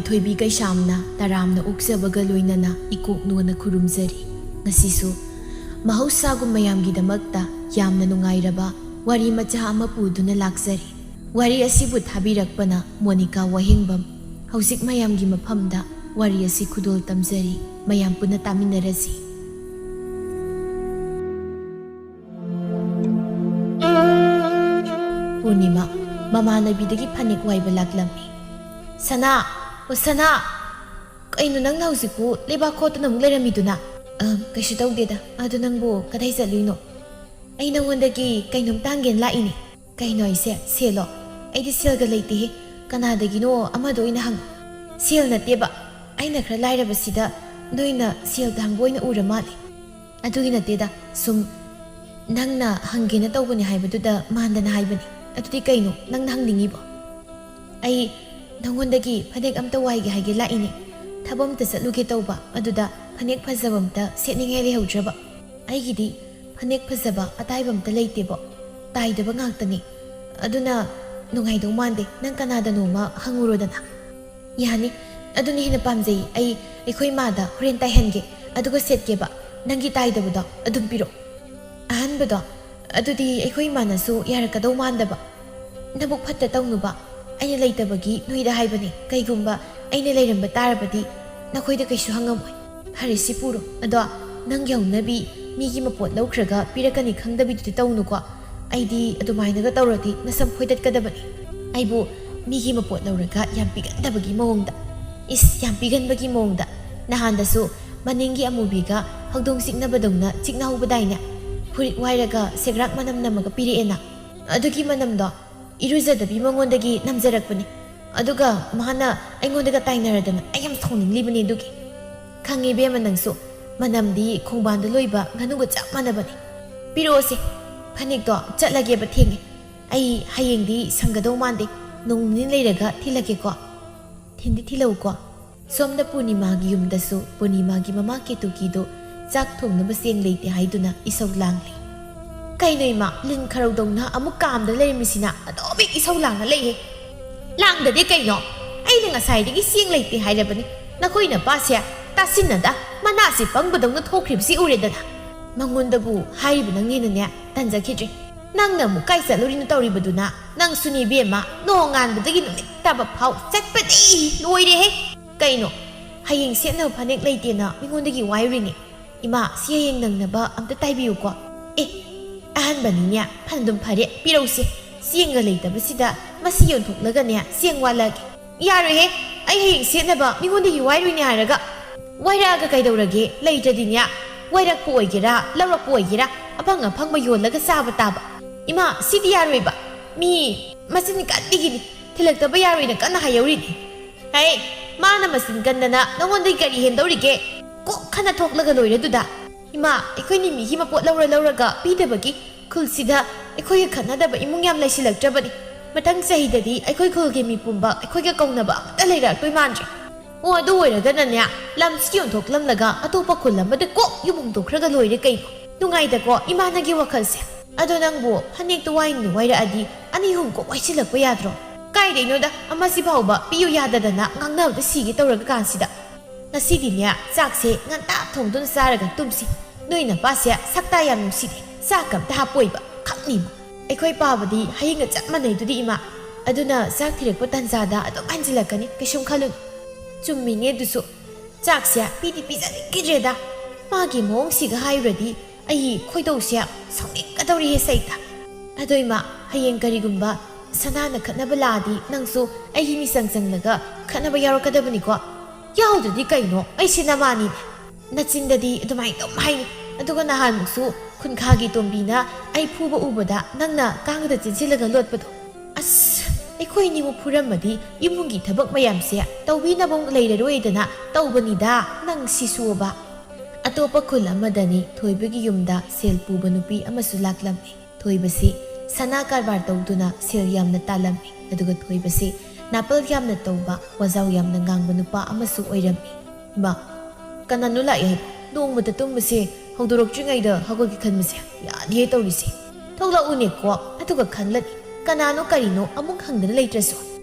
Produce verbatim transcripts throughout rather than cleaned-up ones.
ꯊꯣꯏꯕꯤ ꯀꯩꯁꯥꯝꯅ ꯇꯔꯥꯝꯅ ꯑꯣꯛꯆꯕꯒ ꯂꯣꯏꯅꯅ ꯏꯀꯣꯛ ꯅꯣꯟꯅ ꯈꯨꯔꯨꯝꯖꯔꯤ꯫ ꯉꯁꯤꯁꯨ ꯃꯍꯧꯁꯥꯒꯨꯝ ꯃꯌꯥꯝꯒꯤꯗꯃꯛꯇ ꯌꯥꯝꯅ ꯅꯨꯡꯉꯥꯏꯔꯕ ꯋꯥꯔꯤ ꯃꯆꯥ ꯑꯃ ꯄꯨꯗꯨꯅ ꯂꯥꯛꯆꯔꯤ꯫ ꯋꯥꯔꯤ ꯑꯁꯤꯕꯨ ꯊꯥꯕꯤꯔꯛꯄꯅ ꯃꯣꯅꯤꯀꯥ ꯋꯥꯍꯦꯡꯕꯝ꯫ ꯍꯧꯖꯤꯛ ꯃꯌꯥꯝꯒꯤ ꯃꯐꯝꯗ ꯋꯥꯔꯤ ꯑꯁꯤ ꯈꯨꯗꯣꯜ ꯇꯝꯖꯔꯤ꯫ ꯃꯌꯥꯝ ꯄꯨꯟꯅ ꯇꯥꯃꯤꯟꯅꯔꯁꯤ꯫ ꯄꯨꯔꯅꯤꯃꯥ ꯃꯃꯥꯟꯅꯕꯤꯗꯒꯤ ꯐꯅꯦꯛ ꯋꯥꯏꯕ ꯂꯥꯛꯂꯝꯃꯤ꯫ "ꯁꯅꯥ, ꯑꯣ ꯁꯅꯥ, ꯀꯩꯅꯣ ꯅꯪꯅ ꯍꯧꯖꯤꯛꯄꯨ ꯂꯩꯕꯥꯛ ꯈꯣꯠꯇꯨꯅ ꯑꯃꯨꯛ ꯂꯩꯔꯝꯃꯤꯗꯨꯅ?" "ꯑ, ꯀꯩꯁꯨ ꯇꯧꯗꯦꯗ꯫ ꯑꯗꯣ ꯅꯪꯕꯨ ꯀꯗꯥꯏ ꯆꯠꯂꯨꯏꯅꯣ?" "ꯑꯩ ꯅꯉꯣꯟꯗꯒꯤ ꯀꯩꯅꯣꯝ ꯇꯥꯡꯒꯦꯅ ꯂꯥꯛꯏꯅꯦ꯫" "ꯀꯩꯅꯣ ꯍꯥꯏꯁꯦ? ꯁꯦꯜꯂꯣ? ꯑꯩꯗꯤ ꯁꯦꯜꯒ ꯂꯩꯇꯦꯍꯦ꯫ ꯀꯅꯥꯗꯒꯤꯅꯣ ꯑꯃꯗ ꯑꯣꯏꯅ ꯍꯪꯉꯨ꯫" "ꯁꯦꯜ ꯅꯠꯇꯦꯕ, ꯑꯩꯅ ꯈꯔ ꯂꯥꯏꯔꯕꯁꯤꯗ ꯅꯣꯏꯅ ꯁꯦꯜ ꯇꯥꯡꯕ ꯑꯣꯏꯅ ꯎꯔ ꯃꯥꯜꯂꯦ꯫ ꯑꯗꯨꯒꯤ ꯅꯠꯇꯦꯗ, ꯁꯨꯝ ꯅꯪꯅ ꯍꯪꯒꯦꯅ ꯇꯧꯕꯅꯦ ꯍꯥꯏꯕꯗꯨꯗ ꯃꯥꯟꯗꯅ ꯍꯥꯏꯕꯅꯤ꯫ ꯑꯗꯨꯗꯤ ꯀꯩꯅꯣ ꯅꯪꯅ ꯍꯪꯅꯤꯡꯉꯤꯕꯣ?" "ꯑꯩ ꯅꯉꯣꯟꯗꯒꯤ ꯐꯅꯦꯛ ꯑꯝꯇ ꯋꯥꯏꯒꯦ ꯍꯥꯏꯒꯦ ꯂꯥꯛꯏꯅꯦ꯫ ꯊꯕꯛ ꯑꯝꯇ ꯆꯠꯂꯨꯒꯦ ꯇꯧꯕ, ꯑꯗꯨꯗ ꯐꯅꯦꯛ ꯐꯖꯕ ꯑꯝꯇ ꯁꯦꯠꯅꯤꯡꯉꯥꯏ ꯂꯩꯍꯧꯗ꯭ꯔꯕ꯫ ꯑꯩꯒꯤꯗꯤ ꯐꯅꯦꯛ ꯐꯖꯕ ꯑꯇꯥꯏꯕ ꯑꯝꯇ ꯂꯩꯇꯦꯕꯣ꯫ ꯇꯥꯏꯗꯕ ꯉꯥꯛꯇꯅꯤ꯫ ꯑꯗꯨꯅ ꯅꯨꯡꯉꯥꯏꯗꯧ ꯃꯥꯟꯗꯦ꯫ ꯅꯪ ꯀꯅꯥꯗꯅꯣꯃ ꯍꯪꯉꯨꯔꯣꯗꯅ꯫" "ꯌꯥꯅꯤ, ꯑꯗꯨꯅ ꯍꯦꯟꯅ ꯄꯥꯝꯖꯩ꯫ ꯑꯩ ꯑꯩꯈꯣꯏ ꯏꯃꯥꯗ ꯍꯣꯔꯦꯟ ꯇꯥꯏꯍꯟꯒꯦ, ꯑꯗꯨꯒ ꯁꯦꯠꯀꯦꯕ꯫ ꯅꯪꯒꯤ ꯇꯥꯏꯗꯕꯗꯣ ꯑꯗꯨꯝ ꯄꯤꯔꯛꯑꯣ꯫" "ꯑꯍꯟꯕꯗꯣ? ꯑꯗꯨꯗꯤ ꯑꯩꯈꯣꯏ ꯏꯃꯥꯅꯁꯨ ꯌꯥꯔꯛꯀꯗꯧ ꯃꯥꯟꯗꯕ꯫" "ꯅꯕꯨꯛ ꯐꯠꯇ ꯇꯧꯅꯨꯕ, ꯑꯩꯅ ꯂꯩꯇꯕꯒꯤ ꯅꯣꯏꯗ ꯍꯥꯏꯕꯅꯤ꯫ ꯀꯩꯒꯨꯝꯕ ꯑꯩꯅ ꯂꯩꯔꯝꯕ ꯇꯥꯔꯕꯗꯤ ꯅꯈꯣꯏꯗ ꯀꯩꯁꯨ ꯍꯪꯉꯝꯃꯣꯏ꯫ ꯐꯔꯦ, ꯁꯤ ꯄꯨꯔꯣ꯫ ꯑꯗꯣ ꯅꯪꯒꯤ ꯍꯧꯅꯕꯤ ꯃꯤꯒꯤ ꯃꯄꯣꯠ ꯂꯧꯈ꯭ꯔꯒ ꯄꯤꯔꯛꯀꯅꯤ ꯈꯪꯗꯕꯤꯗꯨꯗꯤ ꯇꯧꯅꯨꯀꯣ꯫ ꯑꯩꯗꯤ ꯑꯗꯨꯃꯥꯏꯅꯒ ꯇꯧꯔꯗꯤ ꯅꯁꯝ ꯐꯣꯏꯗꯠꯀꯗꯕꯅꯤ꯫" "ꯑꯩꯕꯨ ꯃꯤꯒꯤ ꯃꯄꯣꯠ ꯂꯧꯔꯒ ꯌꯥꯝ ꯄꯤꯒꯟꯗꯕꯒꯤ ꯃꯑꯣꯡꯗ꯫ ꯏꯁ, ꯌꯥꯝ ꯄꯤꯒꯟꯕꯒꯤ ꯃꯑꯣꯡꯗ꯫ ꯅꯍꯥꯟꯗꯁꯨ ꯃꯅꯤꯡꯒꯤ ꯑꯃꯨꯕꯤꯒ ꯍꯧꯗꯣꯡ ꯆꯤꯛꯅꯕꯗꯧꯅ ꯆꯤꯛꯅꯍꯧꯕꯗꯥꯏꯅꯦ? ꯐꯨꯔꯤꯠ ꯋꯥꯏꯔꯒ ꯁꯦꯒ꯭ꯔꯥꯛ ꯃꯅꯝ ꯅꯝꯃꯒ ꯄꯤꯔꯛꯑꯦꯅ꯫ ꯑꯗꯨꯒꯤ ꯃꯅꯝꯗꯣ ꯏꯔꯨꯖꯗꯕꯤ ꯃꯉꯣꯟꯗꯒꯤ ꯅꯝꯖꯔꯛꯄꯅꯤ꯫ ꯑꯗꯨꯒ ꯃꯥꯅ ꯑꯩꯉꯣꯟꯗꯒ ꯇꯥꯏꯅꯔꯗꯅ꯫ ꯑꯩ ꯌꯥꯝ ꯁꯥꯎꯅꯤꯡꯂꯤꯕꯅꯦ ꯑꯗꯨꯒꯤ꯫" "ꯈꯪꯉꯦ ꯏꯕꯦꯝꯃ ꯅꯪꯁꯨ, ꯃꯅꯝꯗꯤ ꯈꯣꯡꯕꯥꯟꯗ ꯂꯣꯏꯕ ꯉꯥꯅꯨꯒ ꯆꯞ ꯃꯥꯟꯅꯕꯅꯤ꯫ ꯄꯤꯔꯛꯑꯣꯁꯦ, ꯐꯅꯦꯛꯇꯣ, ꯆꯠꯂꯒꯦꯕ, ꯊꯦꯡꯉꯦ꯫ ꯑꯩ ꯍꯌꯦꯡꯗꯤ ꯁꯪꯒꯗꯧ ꯃꯥꯟꯗꯦ, ꯅꯣꯡ ꯅꯤꯅꯤ ꯂꯩꯔꯒ ꯊꯤꯜꯂꯛꯀꯦꯀꯣ꯫ ꯊꯤꯟꯗꯤ ꯊꯤꯜꯂꯛꯎꯀꯣ꯫" ꯁꯣꯝꯗ ꯄꯨꯔꯅꯤꯃꯥꯒꯤ ꯌꯨꯝꯗꯁꯨ ꯄꯨꯔꯅꯤꯃꯥꯒꯤ ꯃꯃꯥ ꯀꯦꯇꯨꯀꯤꯗꯨ ꯆꯥꯛ ꯊꯣꯡꯅꯕ ꯆꯦꯡ ꯂꯩꯇꯦ ꯍꯥꯏꯗꯨꯅ ꯏꯁꯧ ꯂꯥꯡꯂꯤ꯫ "ꯀꯩꯅꯣ ꯏꯃꯥ, ꯂꯤꯟ ꯈꯔꯧꯗꯧꯅ ꯑꯃꯨꯛ ꯀꯥꯝꯗ ꯂꯩꯔꯝꯃꯤꯁꯤꯅ? ꯑꯗꯨꯝ ꯍꯦꯛ ꯏꯁꯧ ꯂꯥꯡꯉ ꯂꯩꯍꯦ꯫" "ꯂꯥꯡꯗꯗꯤ ꯀꯩꯅꯣ? ꯑꯩꯅ ꯉꯁꯥꯏꯗꯒꯤ ꯆꯦꯡ ꯂꯩꯇꯦ ꯍꯥꯏꯔꯕꯅꯤ꯫ ꯅꯈꯣꯏ ꯅꯄꯥꯁꯦ ꯇꯥꯁꯤꯟꯅꯗ ꯃꯅꯥꯁꯦ ꯄꯪꯕꯗꯧꯅ ꯊꯣꯛꯈ꯭ꯔꯤꯕꯁꯤ ꯎꯔꯦꯗꯅ꯫ ꯃꯉꯣꯟꯗꯕꯨ ꯍꯥꯏꯔꯤꯕ ꯅꯪꯅ ꯍꯦꯟꯅꯅꯦ ꯇꯟꯖꯈꯤꯗ꯭ꯔꯦ꯫ ꯅꯪꯅ ꯑꯃꯨꯛ ꯀꯥꯏ ꯆꯠꯂꯨꯔꯤꯅꯣ ꯇꯧꯔꯤꯕꯗꯨꯅ? ꯅꯪꯁꯨꯅꯦ ꯏꯕꯦꯝꯃ, ꯅꯣꯡꯉꯥꯟꯕꯗꯒꯤ ꯅꯨꯃꯤꯠ ꯇꯥꯕ ꯐꯥꯎ ꯆꯠꯄꯗꯤ ꯂꯣꯏꯔꯦꯍꯦ꯫ ꯀꯩꯅꯣ, ꯍꯌꯦꯡ ꯁꯦꯠꯅꯕ ꯐꯅꯦꯛ ꯂꯩꯇꯦꯅ ꯃꯤꯉꯣꯟꯗꯒꯤ ꯋꯥꯏꯔꯨꯔꯤꯅꯦ꯫ ꯏꯃꯥ, ꯁꯤ ꯍꯌꯦꯡ ꯅꯪꯅꯕ ꯑꯝꯇ ꯇꯥꯏꯕꯤꯌꯨꯀꯣ꯫ ꯑꯦ, ꯑꯍꯟꯕꯅꯤꯅꯦ, ꯐꯅꯗꯨꯝ ꯐꯔꯦ, ꯄꯤꯔꯧꯁꯦ꯫ ꯆꯦꯡꯒ ꯂꯩꯇꯕꯁꯤꯗ ꯃꯁꯤ ꯌꯣꯟꯊꯣꯛꯂꯒꯅꯦ ꯆꯦꯡ ꯋꯥꯜꯂꯒꯦ꯫ ꯌꯥꯔꯣꯏꯍꯦ, ꯑꯩ ꯍꯌꯦꯡ ꯁꯦꯠꯅꯕ ꯃꯤꯉꯣꯟꯗꯒꯤ ꯋꯥꯏꯔꯨꯏꯅꯦ ꯍꯥꯏꯔꯒ꯫ ꯋꯥꯏꯔꯛꯑꯒ ꯀꯩꯗꯧꯔꯒꯦ? ꯂꯩꯇ꯭ꯔꯗꯤꯅꯦ, ꯋꯥꯏꯔꯛꯄ ꯑꯣꯏꯒꯦꯔꯥ, ꯂꯧꯔꯛꯄ ꯑꯣꯏꯒꯦꯔꯥ, ꯑꯐꯪ ꯑꯐꯪꯕ ꯌꯣꯜꯂꯒ ꯆꯥꯕ ꯇꯥꯕ꯫ ꯏꯃꯥ, ꯁꯤꯗꯤ ꯌꯥꯔꯣꯏꯕ꯫ ꯃꯤ ꯃꯆꯤꯟ ꯀꯟꯕꯤꯒꯤꯅꯤ, ꯊꯤꯜꯂꯛꯇꯕ ꯌꯥꯔꯣꯏꯅ ꯀꯟꯅ ꯍꯥꯏꯍꯧꯔꯤꯅꯤ꯫ ꯍꯩ, ꯃꯥꯅ ꯃꯆꯤꯟ ꯀꯟꯗꯅ ꯅꯉꯣꯟꯗꯒꯤ ꯀꯔꯤ ꯍꯦꯟꯗꯧꯔꯤꯒꯦ? ꯀꯣꯛ ꯈꯟꯅ ꯊꯣꯛꯂꯒ ꯂꯣꯏꯔꯦ ꯑꯗꯨꯗ꯫ ꯏꯃꯥ, ꯑꯩꯈꯣꯏꯅꯤ ꯃꯤꯒꯤ ꯃꯄꯣꯠ ꯂꯧꯔ ꯂꯧꯔꯒ ꯄꯤꯗꯕꯒꯤ ꯈꯨꯜꯁꯤꯗ ꯑꯩꯈꯣꯏꯒ ꯈꯠꯅꯗꯕ ꯏꯃꯨꯡ ꯌꯥꯝ ꯂꯩꯁꯤꯜꯂꯛꯇ꯭ꯔꯕꯅꯤ꯫ ꯃꯊꯪ ꯆꯍꯤꯗꯗꯤ ꯑꯩꯈꯣꯏ ꯈꯨꯜꯒꯤ ꯃꯤ ꯄꯨꯝꯕ ꯑꯩꯈꯣꯏꯒ ꯀꯧꯅꯕ ꯑꯃꯠꯇ ꯂꯩꯔꯛꯇꯣꯏ ꯃꯥꯟꯗ꯭ꯔꯦ꯫ ꯑꯣ, ꯑꯗꯨ ꯑꯣꯏꯔꯒꯅꯅꯦ, ꯂꯝꯁꯤ ꯌꯣꯟꯊꯣꯛꯂꯝꯂꯒ ꯑꯇꯣꯞꯄ ꯈꯨꯜ ꯑꯃꯗ ꯀꯣꯛ ꯌꯨꯝ ꯍꯣꯡꯗꯣꯛꯈ꯭ꯔꯒ ꯂꯣꯏꯔꯦ ꯀꯩꯅꯣ꯫ ꯅꯨꯡꯉꯥꯏꯗꯀꯣ ꯏꯃꯥꯅꯒꯤ ꯋꯥꯈꯜꯁꯦ꯫ ꯑꯗꯣ ꯅꯪꯕꯨ ꯐꯅꯦꯛꯇꯣ ꯋꯥꯏꯅ ꯋꯥꯏꯔꯛꯑꯗꯤ ꯑꯅꯤ ꯑꯍꯨꯝ ꯀꯣꯛ ꯋꯥꯏꯁꯤꯜꯂꯛꯄ ꯌꯥꯗ꯭ꯔꯣ? ꯀꯥꯏꯗꯩꯅꯣꯗ, ꯑꯃꯁꯤ ꯐꯥꯎꯕ ꯄꯤꯌꯨ ꯌꯥꯗꯗꯅ ꯉꯥꯡꯅꯕꯗ ꯁꯤꯒꯦ ꯇꯧꯔꯒ ꯀꯥꯟꯁꯤꯗ꯫ ꯉꯁꯤꯗꯤꯅꯦ, ꯆꯥꯛꯁꯦ ꯉꯟꯇꯥ ꯊꯣꯡꯗꯨꯅ ꯆꯥꯔꯒ ꯇꯨꯝꯁꯤ꯫ ꯅꯣꯏ ꯅꯄꯥꯁꯦ ꯁꯛꯇꯥ ꯌꯥꯝ ꯅꯨꯡꯁꯤꯗꯦ, ꯆꯥꯛꯀ ꯑꯝꯇ ꯍꯥꯞꯄꯣꯏꯕ, ꯈꯪꯅꯤꯕ꯫ ꯑꯩꯈꯣꯏ ꯄꯥꯕꯗꯤ ꯍꯌꯦꯡꯒ ꯆꯞ ꯃꯥꯟꯅꯩꯗꯨꯗꯤ ꯏꯃꯥ꯫ ꯑꯗꯨꯅ ꯆꯥꯛ ꯊꯤꯔꯛꯄ ꯇꯥꯟꯖꯥꯗ ꯑꯗꯨꯝ ꯍꯟꯖꯤꯜꯂꯛꯀꯅꯤ, ꯀꯩꯁꯨꯝ ꯈꯜꯂꯨꯅꯨ꯫ ꯆꯨꯝꯃꯤꯅꯦ ꯑꯗꯨꯁꯨ꯫ ꯆꯥꯛꯁꯦ ꯄꯤꯗꯤ ꯄꯤꯖꯅꯤꯡꯈꯤꯗ꯭ꯔꯦꯗ꯫ ꯃꯥꯒꯤ ꯃꯑꯣꯡꯁꯤꯒ ꯍꯥꯏꯔꯨꯔꯗꯤ ꯑꯩ ꯈꯣꯏꯗꯧꯁꯦ ꯁꯥꯎꯅꯤꯡꯒꯗꯧꯔꯤꯍꯦ ꯁꯩꯇ꯫ ꯑꯗꯣ ꯏꯃꯥ, ꯍꯌꯦꯡ ꯀꯔꯤꯒꯨꯝꯕ ꯁꯅꯥꯅ ꯈꯠꯅꯕ ꯂꯥꯛꯑꯗꯤ ꯅꯪꯁꯨ ꯑꯩꯒꯤ ꯃꯤꯆꯪ ꯆꯪꯂꯒ ꯈꯠꯅꯕ ꯌꯥꯎꯔꯛꯀꯗꯕꯅꯤꯀꯣ? ꯌꯥꯎꯗ꯭ꯔꯗꯤ ꯀꯩꯅꯣ? ꯑꯩꯁꯦ ꯅꯃꯥꯅꯤꯅꯦ꯫ ꯅꯆꯤꯟꯗꯗꯤ ꯑꯗꯨꯃꯥꯏꯅ ꯑꯗꯨꯝ ꯍꯥꯏꯅꯤ꯫ ꯑꯗꯨꯒ ꯅꯍꯥꯟꯃꯨꯛꯁꯨ ꯈꯨꯟꯈꯥꯒꯤ ꯇꯣꯝꯕꯤꯅ ꯑꯩ ꯐꯨꯕ ꯎꯕꯗ ꯅꯪꯅ ꯀꯥꯡꯗ ꯆꯦꯟꯁꯤꯜꯂꯒ ꯂꯣꯠꯄꯗꯣ꯫ ꯑꯁ, ꯑꯩꯈꯣꯏ ꯑꯅꯤꯕꯨ ꯐꯨꯔꯝꯃꯗꯤ ꯏꯃꯨꯡꯒꯤ ꯊꯕꯛ ꯃꯌꯥꯝꯁꯦ ꯇꯧꯕꯤꯅꯕ ꯑꯃꯨꯛ ꯂꯩꯔꯔꯣꯏꯗꯅ ꯇꯧꯕꯅꯤꯗ, ꯅꯪ ꯁꯤꯁꯨꯕ꯫ ꯑꯇꯣꯞꯄ ꯈꯨꯜ ꯑꯃꯗꯅꯤ ꯊꯣꯏꯕꯒꯤ ꯌꯨꯝꯗ ꯁꯦꯜ ꯄꯨꯕ ꯅꯨꯄꯤ ꯑꯃꯁꯨ ꯂꯥꯛꯂꯝꯃꯤ꯫ ꯊꯣꯏꯕꯁꯤ ꯁꯅꯥ ꯀꯔꯕꯥꯔ ꯇꯧꯗꯨꯅ ꯁꯦꯜ ꯌꯥꯝꯅ ꯇꯥꯜꯂꯝꯃꯤ꯫ ꯑꯗꯨꯒ ꯊꯣꯏꯕꯁꯤ ꯅꯥꯄꯜ ꯌꯥꯝꯅ ꯇꯧꯕ, ꯋꯥꯖꯥꯎ ꯌꯥꯝꯅ ꯉꯥꯡꯕ ꯅꯨꯄꯥ ꯑꯃꯁꯨ ꯑꯣꯏꯔꯝꯃꯤ꯫ ꯏꯃꯥ, ꯀꯅꯥꯅꯣ ꯂꯥꯛꯑꯦ ꯍꯥꯏꯕ? ꯅꯣꯡꯃꯇ ꯇꯨꯝꯕꯁꯦ ꯍꯧꯗꯣꯔꯛꯇ꯭ꯔꯤꯉꯩꯗ ꯍꯧꯒꯠꯀꯦ ꯈꯟꯕꯁꯦ ꯌꯥꯗꯦ ꯇꯧꯔꯤꯁꯦ꯫ ꯊꯣꯛꯂꯛꯎꯅꯦꯀꯣ, ꯑꯗꯨꯒ ꯈꯪꯂꯅꯤ꯫ ꯀꯅꯥꯅꯣ ꯀꯔꯤꯅꯣ ꯑꯃꯨꯛ ꯍꯪꯗꯅ ꯂꯩꯇ꯭ꯔꯁꯨ꯫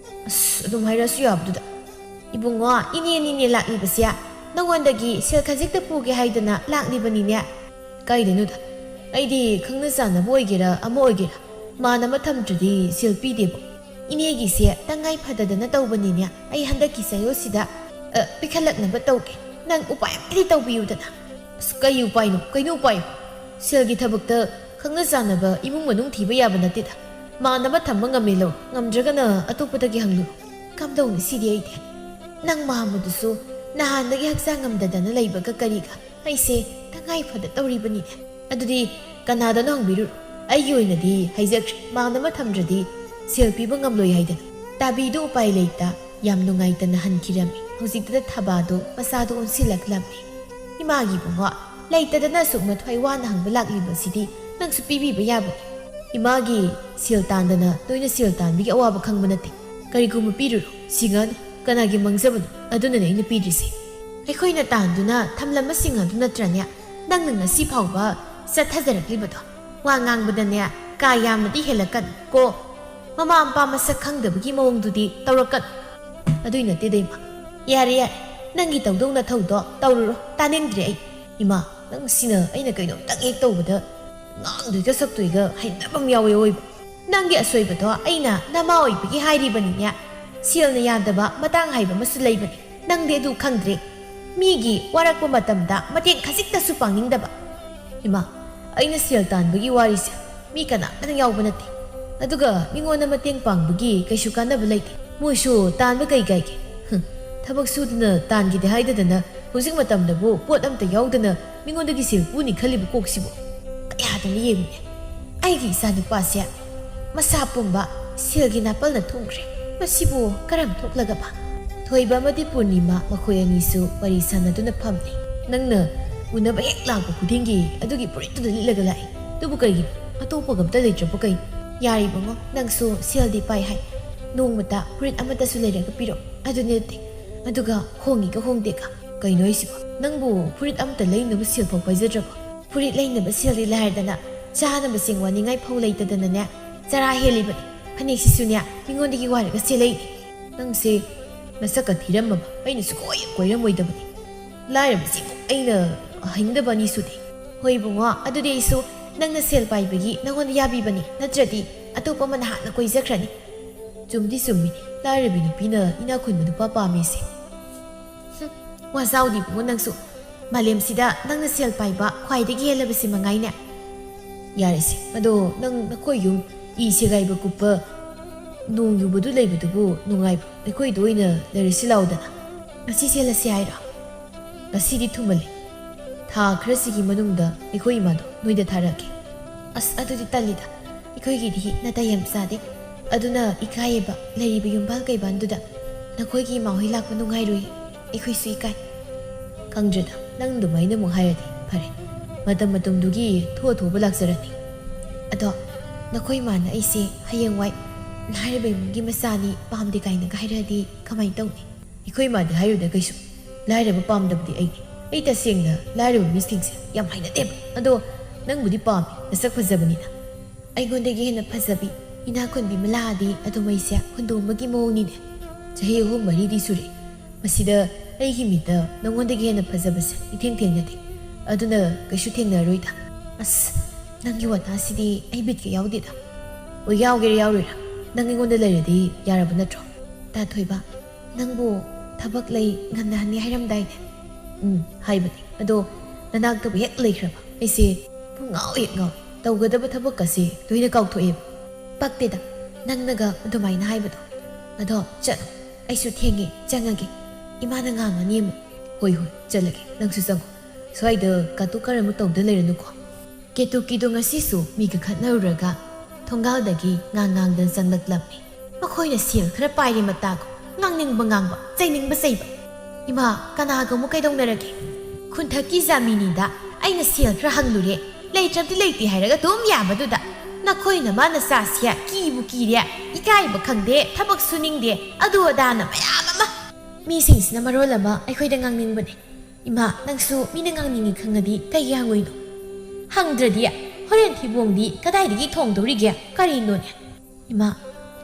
ꯑꯁ, ꯑꯗꯨꯝ ꯍꯥꯏꯔꯁꯨ ꯌꯥꯕꯗꯨꯗ꯫ ꯏꯕꯨꯡꯉꯣ, ꯏꯅꯦꯅꯤꯅꯦ ꯂꯥꯛꯂꯤꯕꯁꯦ꯫ ꯅꯉꯣꯟꯗꯒꯤ ꯁꯦꯜ ꯈꯖꯤꯛꯇ ꯄꯨꯒꯦ ꯍꯥꯏꯗꯅ ꯂꯥꯛꯂꯤꯕꯅꯤꯅꯦ꯫ ꯀꯥꯏꯗꯅꯣꯗ? ꯑꯩꯗꯤ ꯈꯪꯅ ꯆꯥꯟꯅꯕ ꯑꯣꯏꯒꯦꯔꯥ ꯑꯃ ꯑꯣꯏꯒꯦꯔꯥ, ꯃꯥꯟ ꯑꯃ ꯊꯝꯗ꯭ꯔꯗꯤ ꯁꯦꯜ ꯄꯤꯗꯦꯕꯣ꯫ ꯏꯅꯦꯒꯤꯁꯦ ꯇꯉꯥꯏ ꯐꯗꯗꯅ ꯇꯧꯕꯅꯤꯅꯦ꯫ ꯑꯩ ꯍꯟꯗꯛꯀꯤ ꯆꯌꯣꯜꯁꯤꯗ, ꯑ, ꯄꯤꯈꯠꯂꯛꯅꯕ ꯇꯧꯒꯦ꯫ ꯅꯪ ꯎꯄꯥꯏ ꯑꯃꯗꯤ ꯇꯧꯕꯤꯌꯨꯗꯅ꯫ ꯑꯁ, ꯀꯩ ꯎꯄꯥꯏꯅꯣ? ꯀꯩꯅꯣ ꯎꯄꯥꯏ? ꯁꯦꯜꯒꯤ ꯊꯕꯛꯇ ꯈꯪꯅ ꯆꯥꯟꯅꯕ ꯏꯃꯨꯡ ꯃꯅꯨꯡ ꯊꯤꯕ ꯌꯥꯕ ꯅꯠꯇꯦꯗ꯫ ꯃꯥꯟ ꯑꯃ ꯊꯝꯕ ꯉꯝꯃꯦ ꯂꯧ, ꯉꯝꯗ꯭ꯔꯒꯅ ꯑꯇꯣꯞꯄꯗꯒꯤ ꯍꯪꯂꯨꯔꯣ꯫ ꯀꯝꯗꯧꯅꯤ ꯁꯤꯗꯤ ꯑꯩꯗꯤ? ꯅꯪ ꯃꯥꯝꯃꯗꯨꯁꯨ ꯅꯍꯥꯟꯗꯒꯤ ꯍꯛꯆꯥꯡ ꯉꯝꯗꯗꯅ ꯂꯩꯕꯒ ꯀꯔꯤꯒ? ꯑꯩꯁꯦ ꯇꯉꯥꯏ ꯐꯗ ꯇꯧꯔꯤꯕꯅꯤꯅꯦ꯫ ꯑꯗꯨꯗꯤ ꯀꯅꯥꯗꯅꯣ ꯍꯪꯕꯤꯔꯨꯔꯣ? ꯑꯩꯒꯤ ꯑꯣꯏꯅꯗꯤ ꯍꯥꯏꯖꯈ꯭ꯔꯦ, ꯃꯥꯟ ꯑꯃ ꯊꯝꯗ꯭ꯔꯗꯤ ꯁꯦꯜ ꯄꯤꯕ ꯉꯝꯂꯣꯏ ꯍꯥꯏꯗꯅ꯫ ꯇꯥꯕꯤꯗꯨ ꯎꯄꯥꯏ ꯂꯩꯇ ꯌꯥꯝ ꯅꯨꯡꯉꯥꯏꯇꯅ ꯍꯟꯈꯤꯔꯝꯃꯤ꯫ ꯍꯧꯖꯤꯛꯇꯗ ꯊꯕꯥꯗꯨ ꯃꯆꯥꯗꯨ ꯑꯣꯟꯁꯤꯜꯂꯛꯂꯝꯃꯤ꯫ ꯏꯃꯥꯒꯤ ꯏꯕꯨꯡꯉꯣ, ꯂꯩꯇꯗꯅ ꯑꯁꯨꯛ ꯃꯊ꯭ꯋꯥꯏ ꯋꯥꯅ ꯍꯪꯕ ꯂꯥꯛꯂꯤꯕꯁꯤꯗꯤ ꯅꯪꯁꯨ ꯄꯤꯕꯤꯕ ꯌꯥꯕꯅꯤ꯫ ꯏꯃꯥꯒꯤ ꯁꯦꯜ ꯇꯥꯟꯗꯅ ꯅꯣꯏꯅ ꯁꯦꯜ ꯇꯥꯟꯕꯒꯤ ꯑꯋꯥꯕ ꯈꯪꯕ ꯅꯠꯇꯦ꯫ ꯀꯔꯤꯒꯨꯝꯕ ꯄꯤꯔꯨꯔꯣ, ꯁꯤꯡꯉꯅꯨ, ꯀꯅꯥꯒꯤ ꯃꯥꯡꯖꯕꯅꯣ? ꯑꯗꯨꯅꯅꯦ ꯑꯩꯅ ꯄꯤꯗ꯭ꯔꯤꯁꯦ꯫ ꯑꯩꯈꯣꯏꯅ ꯇꯥꯟꯗꯨꯅ ꯊꯝꯂꯝꯕꯁꯤꯡ ꯑꯗꯨ ꯅꯠꯇ꯭ꯔꯅꯦ ꯅꯪꯅ ꯉꯁꯤ ꯐꯥꯎꯕ ꯆꯠꯊꯖꯔꯛꯂꯤꯕꯗꯣ? ꯋꯥ ꯉꯥꯡꯕꯗꯅꯦ ꯀꯥ ꯌꯥꯝꯅꯗꯤ ꯍꯦꯜꯂꯛꯀꯅꯨ ꯀꯣ꯫ ꯃꯃꯥ ꯃꯄꯥ ꯃꯁꯛ ꯈꯪꯗꯕꯒꯤ ꯃꯑꯣꯡꯗꯨꯗꯤ ꯇꯧꯔꯛꯀꯅꯨ꯫ ꯑꯗꯨꯏ ꯅꯠꯇꯦꯗ ꯏꯃꯥ꯫ ꯌꯥꯔꯦ, ꯌꯥꯔꯦ, ꯅꯪꯒꯤ ꯇꯧꯗꯧ ꯅꯊꯧꯗꯣ ꯇꯧꯔꯨꯔꯣ, ꯇꯥꯅꯤꯡꯗ꯭ꯔꯦ ꯑꯩ꯫ ꯏꯃꯥ, ꯅꯪ ꯁꯤꯅ ꯑꯩꯅ ꯀꯩꯅꯣꯝꯇꯪ ꯍꯦꯛ ꯇꯧꯕꯗ ꯉꯥꯡꯗꯣꯏꯒ ꯁꯛꯇꯣꯏꯒ ꯍꯩꯅꯗꯕ ꯑꯃ ꯌꯥꯎꯋꯦ ꯑꯣꯏꯕ꯫ ꯅꯪꯒꯤ ꯑꯁꯣꯏꯕꯗꯣ ꯑꯩꯅ ꯅꯃꯥ ꯑꯣꯏꯕꯒꯤ ꯍꯥꯏꯔꯤꯕꯅꯤꯅꯦ꯫ ꯁꯦꯜꯅ ꯌꯥꯗꯕ ꯃꯇꯥꯡ ꯍꯥꯏꯕ ꯑꯃꯁꯨ ꯂꯩꯕꯅꯤ꯫ ꯅꯪꯗꯤ ꯑꯗꯨ ꯈꯪꯗ꯭ꯔꯦ꯫ ꯃꯤꯒꯤ ꯋꯥꯔꯛꯄ ꯃꯇꯝꯗ ꯃꯇꯦꯡ ꯈꯖꯤꯛꯇꯁꯨ ꯄꯥꯡꯅꯤꯡꯗꯕ꯫ ꯏꯃꯥ, ꯑꯩꯅ ꯁꯦꯜ ꯇꯥꯟꯕꯒꯤ ꯋꯥꯔꯤꯁꯦ ꯃꯤ ꯀꯅꯥꯝꯇꯅ ꯌꯥꯎꯕ ꯅꯠꯇꯦ꯫ ꯑꯗꯨꯒ ꯃꯤꯉꯣꯟꯗ ꯃꯇꯦꯡ ꯄꯥꯡꯕꯒꯤ ꯀꯩꯁꯨ ꯀꯥꯟꯅꯕ ꯂꯩꯇꯦ꯫ ꯃꯣꯏꯁꯨ ꯇꯥꯟꯕ ꯀꯩ ꯀꯥꯏꯒꯦ? ꯍꯨꯝ, ꯊꯕꯛ ꯁꯨꯗꯅ ꯇꯥꯟꯒꯦꯗꯤ ꯍꯥꯏꯗꯗꯅ ꯍꯧꯖꯤꯛ ꯃꯇꯝꯗꯕꯨ ꯄꯣꯠ ꯑꯝꯇ ꯌꯥꯎꯗꯅ ꯃꯤꯉꯣꯟꯗꯒꯤ ꯁꯦꯜ ꯄꯨꯅꯤ ꯈꯜꯂꯤꯕ ꯀꯣꯛꯁꯤꯕꯨ꯫ ꯀꯌꯥꯗꯅ ꯌꯦꯡꯉꯨꯅꯦ꯫ ꯑꯩꯒꯤ ꯏꯆꯥꯅꯨꯄꯥꯁꯦ ꯃꯁꯥ ꯄꯨꯝꯕ ꯁꯦꯜꯒꯤ ꯅꯥꯄꯜꯅ ꯊꯨꯝꯈ꯭ꯔꯦ꯫ ꯃꯁꯤꯕꯨ ꯀꯔꯝ ꯊꯣꯛꯂꯒꯕ? ꯊꯣꯏꯕ ꯑꯃꯗꯤ ꯄꯨꯔꯅꯤꯃꯥ ꯃꯈꯣꯏ ꯑꯅꯤꯁꯨ ꯋꯥꯔꯤ ꯁꯥꯟꯅꯗꯨꯅ ꯐꯝꯂꯤ꯫ ꯅꯪꯅ ꯎꯅꯕ ꯍꯦꯛ ꯂꯥꯛꯄ ꯈꯨꯗꯤꯡꯒꯤ ꯑꯗꯨꯒꯤ ꯐꯨꯔꯤꯠꯇꯨꯗ ꯂꯤꯠꯂꯒ ꯂꯥꯛꯏ꯫ ꯑꯗꯨꯕꯨ ꯀꯩꯒꯤꯅꯣ? ꯑꯇꯣꯞꯄꯒ ꯑꯝꯇ ꯂꯩꯇ꯭ꯔꯕ ꯀꯩꯅꯣ? ꯌꯥꯔꯦ ꯏꯕꯨꯡꯉꯣ, ꯅꯪꯁꯨ ꯁꯦꯜꯗꯤ ꯄꯥꯏ ꯍꯥꯏ꯫ ꯅꯣꯡꯃꯇ ꯐꯨꯔꯤꯠ ꯑꯃꯠꯇꯁꯨ ꯂꯩꯔꯒ ꯄꯤꯔꯛꯑꯣ꯫ ꯑꯗꯨ ꯅꯠꯇꯦ꯫ ꯑꯗꯨꯒ ꯍꯣꯡꯉꯤꯒ ꯍꯣꯡꯗꯦꯒ꯫ ꯀꯩꯅꯣ ꯍꯥꯏꯁꯤꯕꯣ? ꯅꯪꯕꯨ ꯐꯨꯔꯤꯠ ꯑꯃꯠꯇ ꯂꯩꯅꯕ ꯁꯦꯜ ꯐꯥꯎ ꯄꯥꯏꯖꯗ꯭ꯔꯕꯣ? ꯐꯨꯔꯤꯠ ꯂꯩꯅꯕ ꯁꯦꯜꯗꯤ ꯂꯥꯏꯔꯗꯅ ꯆꯥꯅꯕ ꯆꯦꯡ ꯋꯥꯅꯤꯡꯉꯥꯏ ꯐꯥꯎ ꯂꯩꯇꯗꯅꯅꯦ ꯆꯔꯥ ꯍꯦꯜꯂꯤꯕꯅꯤ꯫ ꯐꯅꯦꯛꯁꯤꯁꯨꯅꯦ ꯃꯤꯉꯣꯟꯗꯒꯤ ꯋꯥꯏꯔꯒ ꯁꯦꯠꯂꯛꯏꯅꯤ꯫ "ꯅꯪꯁꯦ ꯃꯁꯛꯀ ꯊꯤꯔꯝꯃꯕ ꯑꯩꯅ ꯁꯨꯡꯀꯣꯏ ꯀꯣꯏꯔꯝꯃꯣꯏꯗꯕꯅꯤ꯫ ꯂꯥꯏꯔꯕꯁꯤꯕꯨ ꯑꯩꯅ ꯍꯩꯅꯗꯕ ꯑꯅꯤ ꯁꯨꯗꯦ꯫" "ꯍꯣꯏ ꯏꯕꯨꯡꯉꯣ, ꯑꯗꯨꯗꯤ ꯑꯩꯁꯨ ꯅꯪꯅ ꯁꯦꯜ ꯄꯥꯏꯕꯒꯤ ꯅꯪꯉꯣꯟꯗ ꯌꯥꯕꯤꯕꯅꯤ, ꯅꯠꯇ꯭ꯔꯗꯤ ꯑꯇꯣꯞꯄ ꯑꯃꯅ ꯍꯥꯟꯅ ꯀꯣꯏꯖꯈ꯭ꯔꯅꯤ꯫" "ꯆꯨꯝꯗꯤ ꯆꯨꯝꯃꯤꯅꯤ, ꯂꯥꯏꯔꯕꯤ ꯅꯨꯄꯤꯅ ꯏꯅꯥꯛ ꯈꯨꯟꯕ ꯅꯨꯄꯥ ꯄꯥꯝꯃꯤꯁꯦ꯫" "ꯍꯨꯝ, ꯋꯥꯖꯥꯎꯗꯤ ꯏꯕꯨꯡꯉꯣ ꯅꯪꯁꯨ꯫ ꯃꯥꯂꯦꯝꯁꯤꯗ ꯅꯪꯅ ꯁꯦꯜ ꯄꯥꯏꯕ ꯈ꯭ꯋꯥꯏꯗꯒꯤ ꯍꯦꯜꯂꯕꯁꯤ ꯃꯉꯥꯏꯅꯦ꯫" "ꯌꯥꯔꯦꯁꯦ, ꯑꯗꯣ ꯅꯪ ꯅꯈꯣꯏ ꯌꯨꯝ ꯏ ꯁꯦꯒꯥꯏꯕ ꯀꯨꯞꯄ ꯅꯣꯡ ꯌꯨꯕꯗꯨ ꯂꯩꯕꯗꯨꯕꯨ ꯅꯨꯡꯉꯥꯏꯕ꯭ꯔꯣ? ꯑꯩꯈꯣꯏꯗ ꯑꯣꯏꯅ ꯂꯩꯔꯁꯤ ꯂꯥꯎꯗꯅ꯫ ꯉꯁꯤ ꯆꯦꯜꯂꯁꯤ ꯍꯥꯏꯔꯣ? ꯉꯁꯤꯗꯤ ꯊꯨꯃꯜꯂꯦ꯫ ꯊꯥ ꯈꯔꯁꯤꯒꯤ ꯃꯅꯨꯡꯗ ꯑꯩꯈꯣꯏ ꯏꯃꯥꯗꯣ ꯅꯣꯏꯗ ꯊꯥꯔꯛꯑꯒꯦ꯫" "ꯑꯁ, ꯑꯗꯨꯗꯤ ꯇꯜꯂꯤꯗ꯫ ꯑꯩꯈꯣꯏꯒꯤꯗꯤ ꯅꯥꯇꯩ ꯌꯥꯝ ꯆꯥꯗꯦ꯫ ꯑꯗꯨꯅ ꯏꯀꯥꯏꯌꯦꯕ, ꯂꯩꯔꯤꯕ ꯌꯨꯝꯕꯥꯜ ꯀꯩꯕꯥꯜꯗꯨꯗ ꯅꯈꯣꯏꯒꯤ ꯏꯃꯥ ꯍꯣꯏ ꯂꯥꯛꯄ ꯅꯨꯡꯉꯥꯏꯔꯣꯏꯌꯦ꯫ ꯑꯩꯈꯣꯏꯁꯨ ꯏꯀꯥꯏ꯫" "ꯈꯪꯗ꯭ꯔꯦꯗ, ꯅꯪ ꯑꯗꯨꯃꯥꯏꯅ ꯑꯃꯨꯛ ꯍꯥꯏꯔꯗꯤ ꯐꯔꯦ꯫ ꯃꯇꯝ ꯃꯇꯝꯗꯨꯒꯤ ꯊꯣꯛꯑ ꯊꯣꯛꯄ ꯂꯥꯛꯆꯔꯅꯤ꯫ ꯑꯗꯣ ꯅꯈꯣꯏ ꯏꯃꯥꯅ ꯑꯩꯁꯦ ꯍꯌꯦꯡꯋꯥꯏ ꯂꯥꯏꯔꯕ ꯏꯃꯨꯡꯒꯤ ꯃꯆꯥꯅꯤ, ꯄꯥꯝꯗꯦ ꯀꯥꯏꯅꯒ ꯍꯥꯏꯔꯛꯑꯗꯤ ꯀꯃꯥꯏꯅ ꯇꯧꯅꯤ?" "ꯑꯩꯈꯣꯏ ꯏꯃꯥꯗꯤ ꯍꯥꯏꯔꯨꯗ ꯀꯩꯁꯨ꯫ ꯂꯥꯏꯔꯕ ꯄꯥꯝꯗꯕꯗꯤ ꯑꯩꯅꯤ꯫ ꯑꯩ ꯇꯁꯦꯡꯅ ꯂꯥꯏꯔꯕ ꯃꯤꯁꯤꯡꯁꯦ ꯌꯥꯝ ꯍꯩꯅꯗꯦꯕ꯫ ꯑꯗꯣ ꯅꯪꯕꯨꯗꯤ ꯄꯥꯝꯃꯤ, ꯅꯁꯛ ꯐꯖꯕꯅꯤꯅ꯫" "ꯑꯩꯉꯣꯟꯗꯒꯤ ꯍꯦꯟꯅ ꯐꯖꯕꯤ, ꯏꯅꯥꯛ ꯈꯨꯟꯕꯤ ꯑꯃ ꯂꯥꯛꯑꯗꯤ ꯑꯗꯨꯝ ꯑꯩꯁꯦ ꯍꯨꯟꯗꯣꯛꯑꯝꯕꯒꯤ ꯃꯑꯣꯡꯅꯤꯅꯦ꯫ ꯆꯍꯤ ꯑꯍꯨꯝ ꯃꯔꯤꯗꯤ ꯁꯨꯔꯦ꯫ ꯃꯁꯤꯗ ꯑꯩꯒꯤ ꯃꯤꯠꯇ ꯅꯉꯣꯟꯗꯒꯤ ꯍꯦꯟꯅ ꯐꯖꯕꯁꯦ ꯏꯊꯦꯡ ꯊꯦꯡꯅꯗꯦ꯫ ꯑꯗꯨꯅ ꯀꯩꯁꯨ ꯊꯦꯡꯅꯔꯣꯏꯗ꯫" "ꯑꯁ, ꯅꯪꯒꯤ ꯋꯥꯇꯥꯁꯤꯗꯤ ꯑꯩ ꯕꯤꯠꯀ ꯌꯥꯎꯗꯦꯗ꯫" "ꯑꯣ, ꯌꯥꯎꯒꯦꯔꯥ ꯌꯥꯎꯔꯣꯏꯔꯥ, ꯅꯪ ꯑꯩꯉꯣꯟꯗ ꯂꯩꯔꯗꯤ ꯌꯥꯔꯕ ꯅꯠꯇ꯭ꯔꯣ?" "ꯇꯥ ꯊꯣꯏꯕ, ꯅꯪꯕꯨ ꯊꯕꯛ ꯂꯩ, ꯉꯟꯅ ꯍꯟꯅꯤ ꯍꯥꯏꯔꯝꯗꯥꯏꯅꯦ?" "ꯎꯝ, ꯍꯥꯏꯕꯅꯦ꯫ ꯑꯗꯣ ꯅꯅꯥꯛꯇꯕꯨ ꯍꯦꯛ ꯂꯩꯈ꯭ꯔꯕ ꯑꯩꯁꯦ ꯄꯨꯡꯉꯥꯎ ꯍꯦꯛ ꯉꯥꯎ꯫ ꯇꯧꯒꯗꯕ ꯊꯕꯛꯀꯁꯦ ꯂꯣꯏꯅ ꯀꯥꯎꯊꯣꯛꯑꯦꯕ꯫" "ꯄꯛꯇꯦꯗ ꯅꯪꯅꯒ ꯑꯗꯨꯃꯥꯏꯅ ꯍꯥꯏꯕꯗꯣ꯫ ꯑꯗꯣ ꯆꯠꯂꯣ, ꯑꯩꯁꯨ ꯊꯦꯡꯉꯦ, ꯆꯪꯉꯒꯦ꯫ ꯏꯃꯥꯅ ꯉꯥꯡꯉꯅꯤ ꯑꯃꯨꯛ꯫" "ꯍꯣꯏ, ꯍꯣꯏ, ꯆꯠꯂꯒꯦ, ꯅꯪꯁꯨ ꯆꯪꯉꯣ꯫ ꯁ꯭ꯋꯥꯏꯗ ꯀꯥꯇꯨ ꯀꯥꯔꯟ ꯑꯃꯨꯛ ꯇꯧꯗ ꯂꯩꯔꯅꯨꯀꯣ꯫" ꯀꯦꯇꯨꯀꯤꯗꯣ ꯉꯁꯤꯁꯨ ꯃꯤꯒ ꯈꯠꯅꯔꯨꯔꯒ ꯊꯣꯡꯒꯥꯜꯗꯒꯤ ꯉꯥꯡ ꯉꯥꯡꯗꯅ ꯆꯪꯂꯛꯂꯝꯃꯤ꯫ "ꯃꯈꯣꯏꯅ ꯁꯦꯜ ꯈꯔ ꯄꯥꯏꯔꯦ ꯃꯇꯥꯒꯨꯝ, ꯉꯥꯡꯅꯤꯡꯕ ꯉꯥꯡꯕ, ꯆꯩꯅꯤꯡꯕ ꯆꯩꯕ꯫ ꯏꯃꯥ, ꯀꯅꯥꯒ ꯑꯃꯨꯛ ꯀꯩꯗꯧꯅꯔꯒꯦ? ꯈꯨꯟꯊꯛꯀꯤ ꯖꯥꯃꯤꯅꯤꯗ ꯑꯩꯅ ꯁꯦꯜ ꯈꯔ ꯍꯪꯂꯨꯔꯦ, ꯂꯩꯇ꯭ꯔꯕꯗꯤ ꯂꯩꯇꯦ ꯍꯥꯏꯔꯒ ꯑꯗꯨꯝ ꯌꯥꯕꯗꯨꯗ꯫ ꯅꯈꯣꯏꯅ ꯃꯥꯅ ꯆꯥꯁꯤ ꯀꯤꯕꯨ ꯀꯤꯔꯦ, ꯏꯀꯥꯏꯕ ꯈꯪꯗꯦ, ꯊꯕꯛ ꯁꯨꯅꯤꯡꯗꯦ, ꯑꯗꯨ ꯑꯗꯥꯅ ꯃꯌꯥꯝ ꯑꯃ꯫ ꯃꯤꯁꯤꯡꯁꯤꯅ ꯃꯔꯣꯜ ꯑꯃ ꯑꯩꯈꯣꯏꯗ ꯉꯥꯡꯅꯤꯡꯕꯅꯦ꯫ ꯏꯃꯥ, ꯅꯪꯁꯨ ꯃꯤꯅ ꯉꯥꯡꯅꯤꯡꯉꯤ ꯈꯪꯉꯗꯤ ꯀꯩꯒꯤ ꯍꯪꯉꯣꯏꯅꯣ? ꯍꯪꯗ꯭ꯔꯗꯤ ꯍꯣꯔꯦꯟ ꯊꯤꯕꯣꯡꯗꯤ ꯀꯗꯥꯏꯗꯒꯤ ꯊꯣꯡꯗꯧꯔꯤꯒꯦ? ꯀꯔꯤꯅꯣꯅꯦ?" "ꯏꯃꯥ,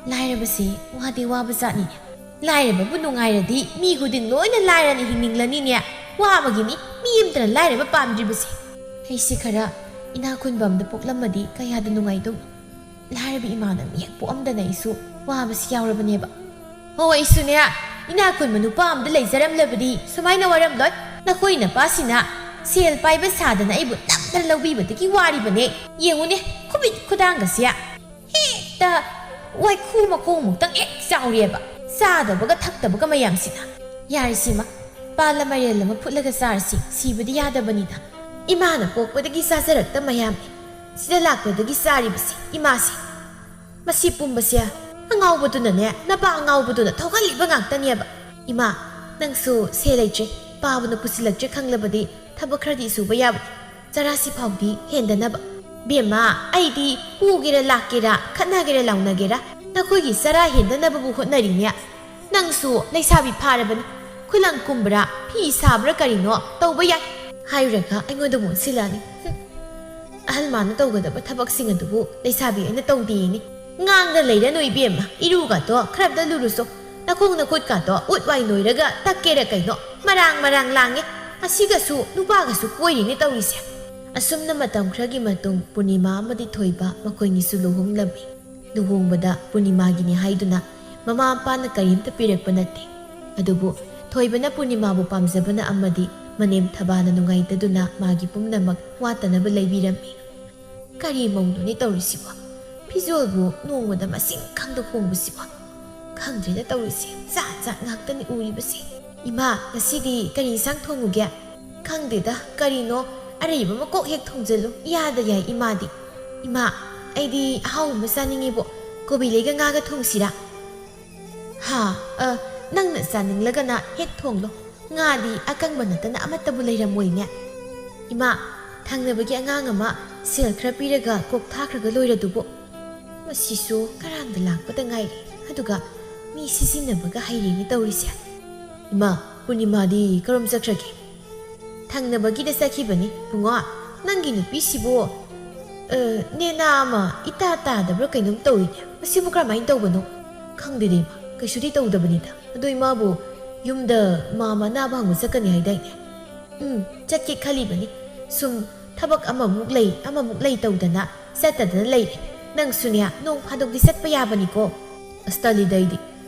ꯂꯥꯏꯔꯕꯁꯦ ꯋꯥꯗꯤ ꯋꯥꯕ ꯖꯥꯠꯅꯤꯅꯦ꯫ ꯂꯥꯏꯔꯕꯕꯨ ꯅꯨꯡꯉꯥꯏꯔꯗꯤ ꯃꯤ ꯈꯨꯗꯤꯡ ꯂꯣꯏꯅ ꯂꯥꯏꯔꯅ ꯍꯤꯡꯅꯤꯡꯂꯅꯤꯅꯦ꯫ ꯋꯥꯕꯒꯤꯅꯤ ꯃꯤ ꯑꯃꯇꯅ ꯂꯥꯏꯔꯕ ꯄꯥꯝꯗ꯭ꯔꯤꯕꯁꯦ꯫ ꯑꯩꯁꯦ ꯈꯔ ꯏꯅꯥꯛ ꯈꯨꯟꯕ ꯑꯝꯗ ꯄꯣꯛꯂꯝꯃꯗꯤ ꯀꯌꯥꯗ ꯅꯨꯡꯉꯥꯏꯗꯧ꯫ ꯂꯥꯏꯔꯕ ꯏꯃꯥꯅ ꯃꯤ ꯍꯦꯛ ꯄꯣꯛꯑꯝꯗꯅ ꯑꯩꯁꯨ ꯋꯥꯕꯁꯤ ꯌꯥꯎꯔꯕꯅꯦꯕ꯫ ꯍꯣ, ꯑꯩꯁꯨꯅꯦ, ꯏꯅꯥꯛ ꯈꯨꯟꯕ ꯅꯨꯄꯥ ꯑꯝꯗ ꯂꯩꯖꯔꯝꯂꯕꯗꯤ ꯁꯨꯃꯥꯏꯅ ꯋꯥꯔꯝꯂꯣꯏ꯫ ꯅꯈꯣꯏ ꯅꯄꯥꯁꯤꯅ ꯁꯦꯜ ꯄꯥꯏꯕ ꯁꯥꯗꯅ ꯑꯩꯕꯨ ꯅꯝꯗꯅ ꯂꯧꯕꯤꯕꯗꯒꯤ ꯋꯥꯔꯤꯕꯅꯦ꯫ ꯌꯦꯡꯉꯨꯅꯦ, ꯈꯨꯕꯤꯠ ꯈꯨꯗꯥꯡꯒꯁꯦ ꯍꯦꯛꯇ ꯋꯥꯏꯈꯨ ꯃꯈꯣꯡꯃꯨꯛꯇꯪ ꯍꯦꯛ ꯆꯥꯎꯔꯦꯕ꯫ ꯆꯥꯗꯕꯒ ꯊꯛꯇꯕꯒ ꯃꯌꯥꯝꯁꯤꯅ꯫ ꯌꯥꯔꯦꯁꯤꯃ, ꯄꯥꯜꯂ ꯃꯥꯏꯔꯦꯜ ꯑꯃ ꯐꯨꯠꯂꯒ ꯆꯥꯔꯁꯤ, ꯁꯤꯕꯗꯤ ꯌꯥꯗꯕꯅꯤꯗ꯫ ꯏꯃꯥꯅ ꯄꯣꯛꯄꯗꯒꯤ ꯆꯥꯖꯔꯛꯇ ꯃꯌꯥꯝꯅꯤ꯫ ꯁꯤꯗ ꯂꯥꯛꯄꯗꯒꯤ ꯆꯥꯔꯤꯕꯁꯤ ꯏꯃꯥꯁꯤ꯫ ꯃꯁꯤ ꯄꯨꯝꯕꯁꯦ ꯑꯉꯥꯎꯕꯗꯨꯅꯅꯦ, ꯅꯄꯥ ꯑꯉꯥꯎꯕꯗꯨꯅ ꯊꯣꯛꯍꯜꯂꯤꯕ ꯉꯥꯛꯇꯅꯦꯕ꯫ ꯏꯃꯥ, ꯅꯪꯁꯨ ꯁꯦ ꯂꯩꯇ꯭ꯔꯦ, ꯄꯥꯕꯅ ꯄꯨꯁꯤꯜꯂꯛꯇ꯭ꯔꯦ ꯈꯪꯂꯕꯗꯤ ꯊꯕꯛ ꯈꯔꯗꯤ ꯁꯨꯕ ꯌꯥꯕꯅꯤ꯫ ꯆꯔꯥꯁꯤ ꯐꯥꯎꯗꯤ ꯍꯦꯟꯗꯅꯕ꯫ ꯕꯦꯝꯃ, ꯑꯩꯗꯤ ꯄꯨꯒꯦꯔ ꯂꯥꯛꯀꯦꯔ, ꯈꯠꯅꯒꯦꯔ ꯂꯥꯎꯅꯒꯦꯔ, ꯅꯈꯣꯏꯒꯤ ꯆꯔꯥ ꯍꯦꯟꯗꯅꯕꯕꯨ ꯍꯣꯠꯅꯔꯤꯅꯦ꯫ ꯅꯪꯁꯨ ꯂꯩꯁꯥꯕꯤ ꯐꯥꯔꯕꯅꯤ꯫ ꯈꯨꯂꯪ ꯀꯨꯝꯕ꯭ꯔꯥ, ꯐꯤ ꯁꯥꯕ꯭ꯔꯥ ꯀꯔꯤꯅꯣ ꯇꯧꯕ ꯌꯥꯏ꯫ ꯍꯥꯏꯔꯒ ꯑꯩꯉꯣꯟꯗ ꯑꯣꯟꯁꯤꯜꯂꯛꯑꯅꯤ꯫ ꯍꯨꯝ꯫ ꯑꯍꯜ ꯃꯥꯅ ꯇꯧꯒꯗꯕ ꯊꯕꯛꯁꯤꯡ ꯑꯗꯨꯕꯨ ꯂꯩꯁꯥꯕꯤ ꯑꯩꯅ ꯇꯧꯗꯦꯅꯤ꯫ ꯉꯥꯡꯗ ꯂꯩꯔꯅꯨ ꯏꯕꯦꯝꯃ, ꯏꯔꯨꯒꯗꯣ ꯈꯔ ꯑꯝꯇ ꯂꯨꯔꯨꯆꯣ꯫ ꯅꯈꯣꯡ ꯅꯈꯨꯠꯀꯗꯣ ꯎꯠ ꯋꯥꯏ ꯅꯣꯏꯔꯒ ꯇꯛꯀꯦꯔ ꯀꯩꯅꯣ, ꯃꯔꯥꯡ ꯃꯔꯥꯡ ꯂꯥꯡꯉꯦ꯫ ꯑꯁꯤꯒꯁꯨ ꯅꯨꯄꯥꯒꯁꯨ ꯀꯣꯏꯔꯤꯅꯦ ꯇꯧꯔꯤꯁꯦ꯫ ꯑꯁꯨꯝꯅ ꯃꯇꯝ ꯈꯔꯒꯤ ꯃꯇꯨꯡ ꯄꯨꯔꯅꯤꯃꯥ ꯑꯃꯗꯤ ꯊꯣꯏꯕ ꯃꯈꯣꯏꯅꯤꯁꯨ ꯂꯨꯍꯣꯡꯂꯝꯃꯤ꯫ ꯂꯨꯍꯣꯡꯕꯗ ꯄꯨꯔꯅꯤꯃꯥꯒꯤꯅꯤ ꯍꯥꯏꯗꯨꯅ ꯃꯃꯥ ꯃꯄꯥꯅ ꯀꯔꯤꯝꯇ ꯄꯤꯔꯛꯄ ꯅꯠꯇꯦ꯫ ꯑꯗꯨꯕꯨ ꯊꯣꯏꯕꯅ ꯄꯨꯔꯅꯤꯃꯥꯕꯨ ꯄꯥꯝꯖꯕꯅ ꯑꯃꯗꯤ ꯃꯅꯦꯝ ꯊꯕꯥꯅ ꯅꯨꯡꯉꯥꯏꯇꯗꯨꯅ ꯃꯥꯒꯤ ꯄꯨꯝꯅꯃꯛ ꯋꯥꯠꯇꯅꯕ ꯂꯩꯕꯤꯔꯝꯃꯤ꯫ ꯀꯔꯤ ꯃꯧꯅꯣꯅꯦ ꯇꯧꯔꯤꯁꯤꯕꯣ? ꯐꯤꯖꯣꯜꯕꯨ ꯅꯣꯡꯃꯗ ꯃꯁꯤꯡ ꯈꯪꯗ ꯍꯣꯡꯕꯁꯤꯕꯣ? ꯈꯪꯗ꯭ꯔꯦꯗ ꯇꯧꯔꯤꯁꯦ, ꯖꯥꯠ ꯖꯥꯠ ꯉꯥꯛꯇꯅꯤ ꯎꯔꯤꯕꯁꯦ꯫ ꯏꯃꯥ, ꯉꯁꯤꯗꯤ ꯀꯔꯤ ꯏꯟꯁꯥꯡ ꯊꯣꯡꯉꯨꯒꯦ? ꯈꯪꯗꯦꯗ, ꯀꯔꯤꯅꯣ ꯑꯔꯩꯕ ꯑꯃ ꯀꯣꯛ ꯍꯦꯛ ꯊꯣꯡꯖꯜꯂꯨ꯫ ꯏꯌꯥꯗ ꯌꯥꯏ ꯏꯃꯥꯗꯤ꯫ ꯏꯃꯥ, ꯑꯩꯗꯤ ꯑꯍꯥꯎꯕ ꯑꯃ ꯆꯥꯅꯤꯡꯉꯤꯕꯣ꯫ ꯀꯣꯕꯤ ꯂꯩꯒ ꯉꯥꯒ ꯊꯣꯡꯁꯤꯔꯥ? ꯍꯥ, ꯑ, ꯅꯪꯅ ꯆꯥꯅꯤꯡꯂꯒꯅ ꯍꯦꯛ ꯊꯣꯡꯂꯣ꯫ ꯉꯥꯗꯤ ꯑꯀꯪꯕ ꯅꯠꯇꯅ ꯑꯃꯠꯇꯕꯨ ꯂꯩꯔꯝꯃꯣꯏꯅꯦ꯫ ꯏꯃꯥ, ꯊꯪꯅꯕꯒꯤ ꯑꯉꯥꯡ ꯑꯃ ꯁꯦꯜ ꯈꯔ ꯄꯤꯔꯒ ꯀꯣꯛ ꯊꯥꯈ꯭ꯔꯒ ꯂꯣꯏꯔꯗꯨꯕꯨ꯫ ꯃꯁꯤꯁꯨ ꯉꯔꯥꯡꯗ ꯂꯥꯛꯄꯗ ꯉꯥꯏꯔꯤ꯫ ꯑꯗꯨꯒ ꯃꯤ ꯁꯤꯖꯤꯟꯅꯕꯒ ꯍꯩꯔꯦꯅꯦ ꯇꯧꯔꯤꯁꯦ꯫ ꯏꯃꯥ, ꯄꯨꯔꯅꯤꯃꯥꯗꯤ ꯀꯔꯣꯝ ꯆꯠꯈ꯭ꯔꯒꯦ? ꯊꯪꯅꯕꯒꯤꯗ ꯆꯠꯈꯤꯕꯅꯤ꯫ ꯕꯨꯡꯉꯣ, ꯅꯪꯒꯤ ꯅꯨꯄꯤꯁꯤꯕꯨ, ꯑ, ꯅꯦꯅꯥ ꯑꯃ ꯏꯇꯥ ꯇꯥꯗꯕ꯭ꯔꯥ ꯀꯩꯅꯣꯝ ꯇꯧꯏꯅꯦ꯫ ꯃꯁꯤꯕꯨ ꯀꯔꯝꯍꯥꯏꯅ ꯇꯧꯕꯅꯣ? ꯈꯪꯗꯦꯗ ꯏꯃꯥ꯫ ꯀꯩꯁꯨꯗꯤ ꯇꯧꯗꯕꯅꯤꯗ꯫ ꯑꯗꯣ ꯏꯃꯥꯕꯨ ꯌꯨꯝꯗ ꯃꯥꯝꯃ ꯑꯅꯥꯕ ꯍꯪꯕ ꯆꯠꯀꯅꯤ ꯍꯥꯏꯗꯥꯏꯅꯦ? ꯎꯝ, ꯆꯠꯀꯦ ꯈꯜꯂꯤꯕꯅꯤ꯫ ꯁꯨꯝ ꯊꯕꯛ ꯑꯃꯃꯨꯛ ꯂꯩ, ꯑꯃꯃꯨꯛ ꯂꯩ ꯇꯧꯗꯅ ꯆꯠꯇꯗꯅ ꯂꯩꯔꯦ꯫ ꯅꯪꯁꯨꯅꯦ, ꯅꯣꯡ ꯐꯥꯗꯣꯛꯇꯤ ꯆꯠꯄ ꯌꯥꯕꯅꯤꯀꯣ꯫ ꯑꯁ, ꯇꯜꯂꯤꯗ ꯑꯩꯗꯤ꯫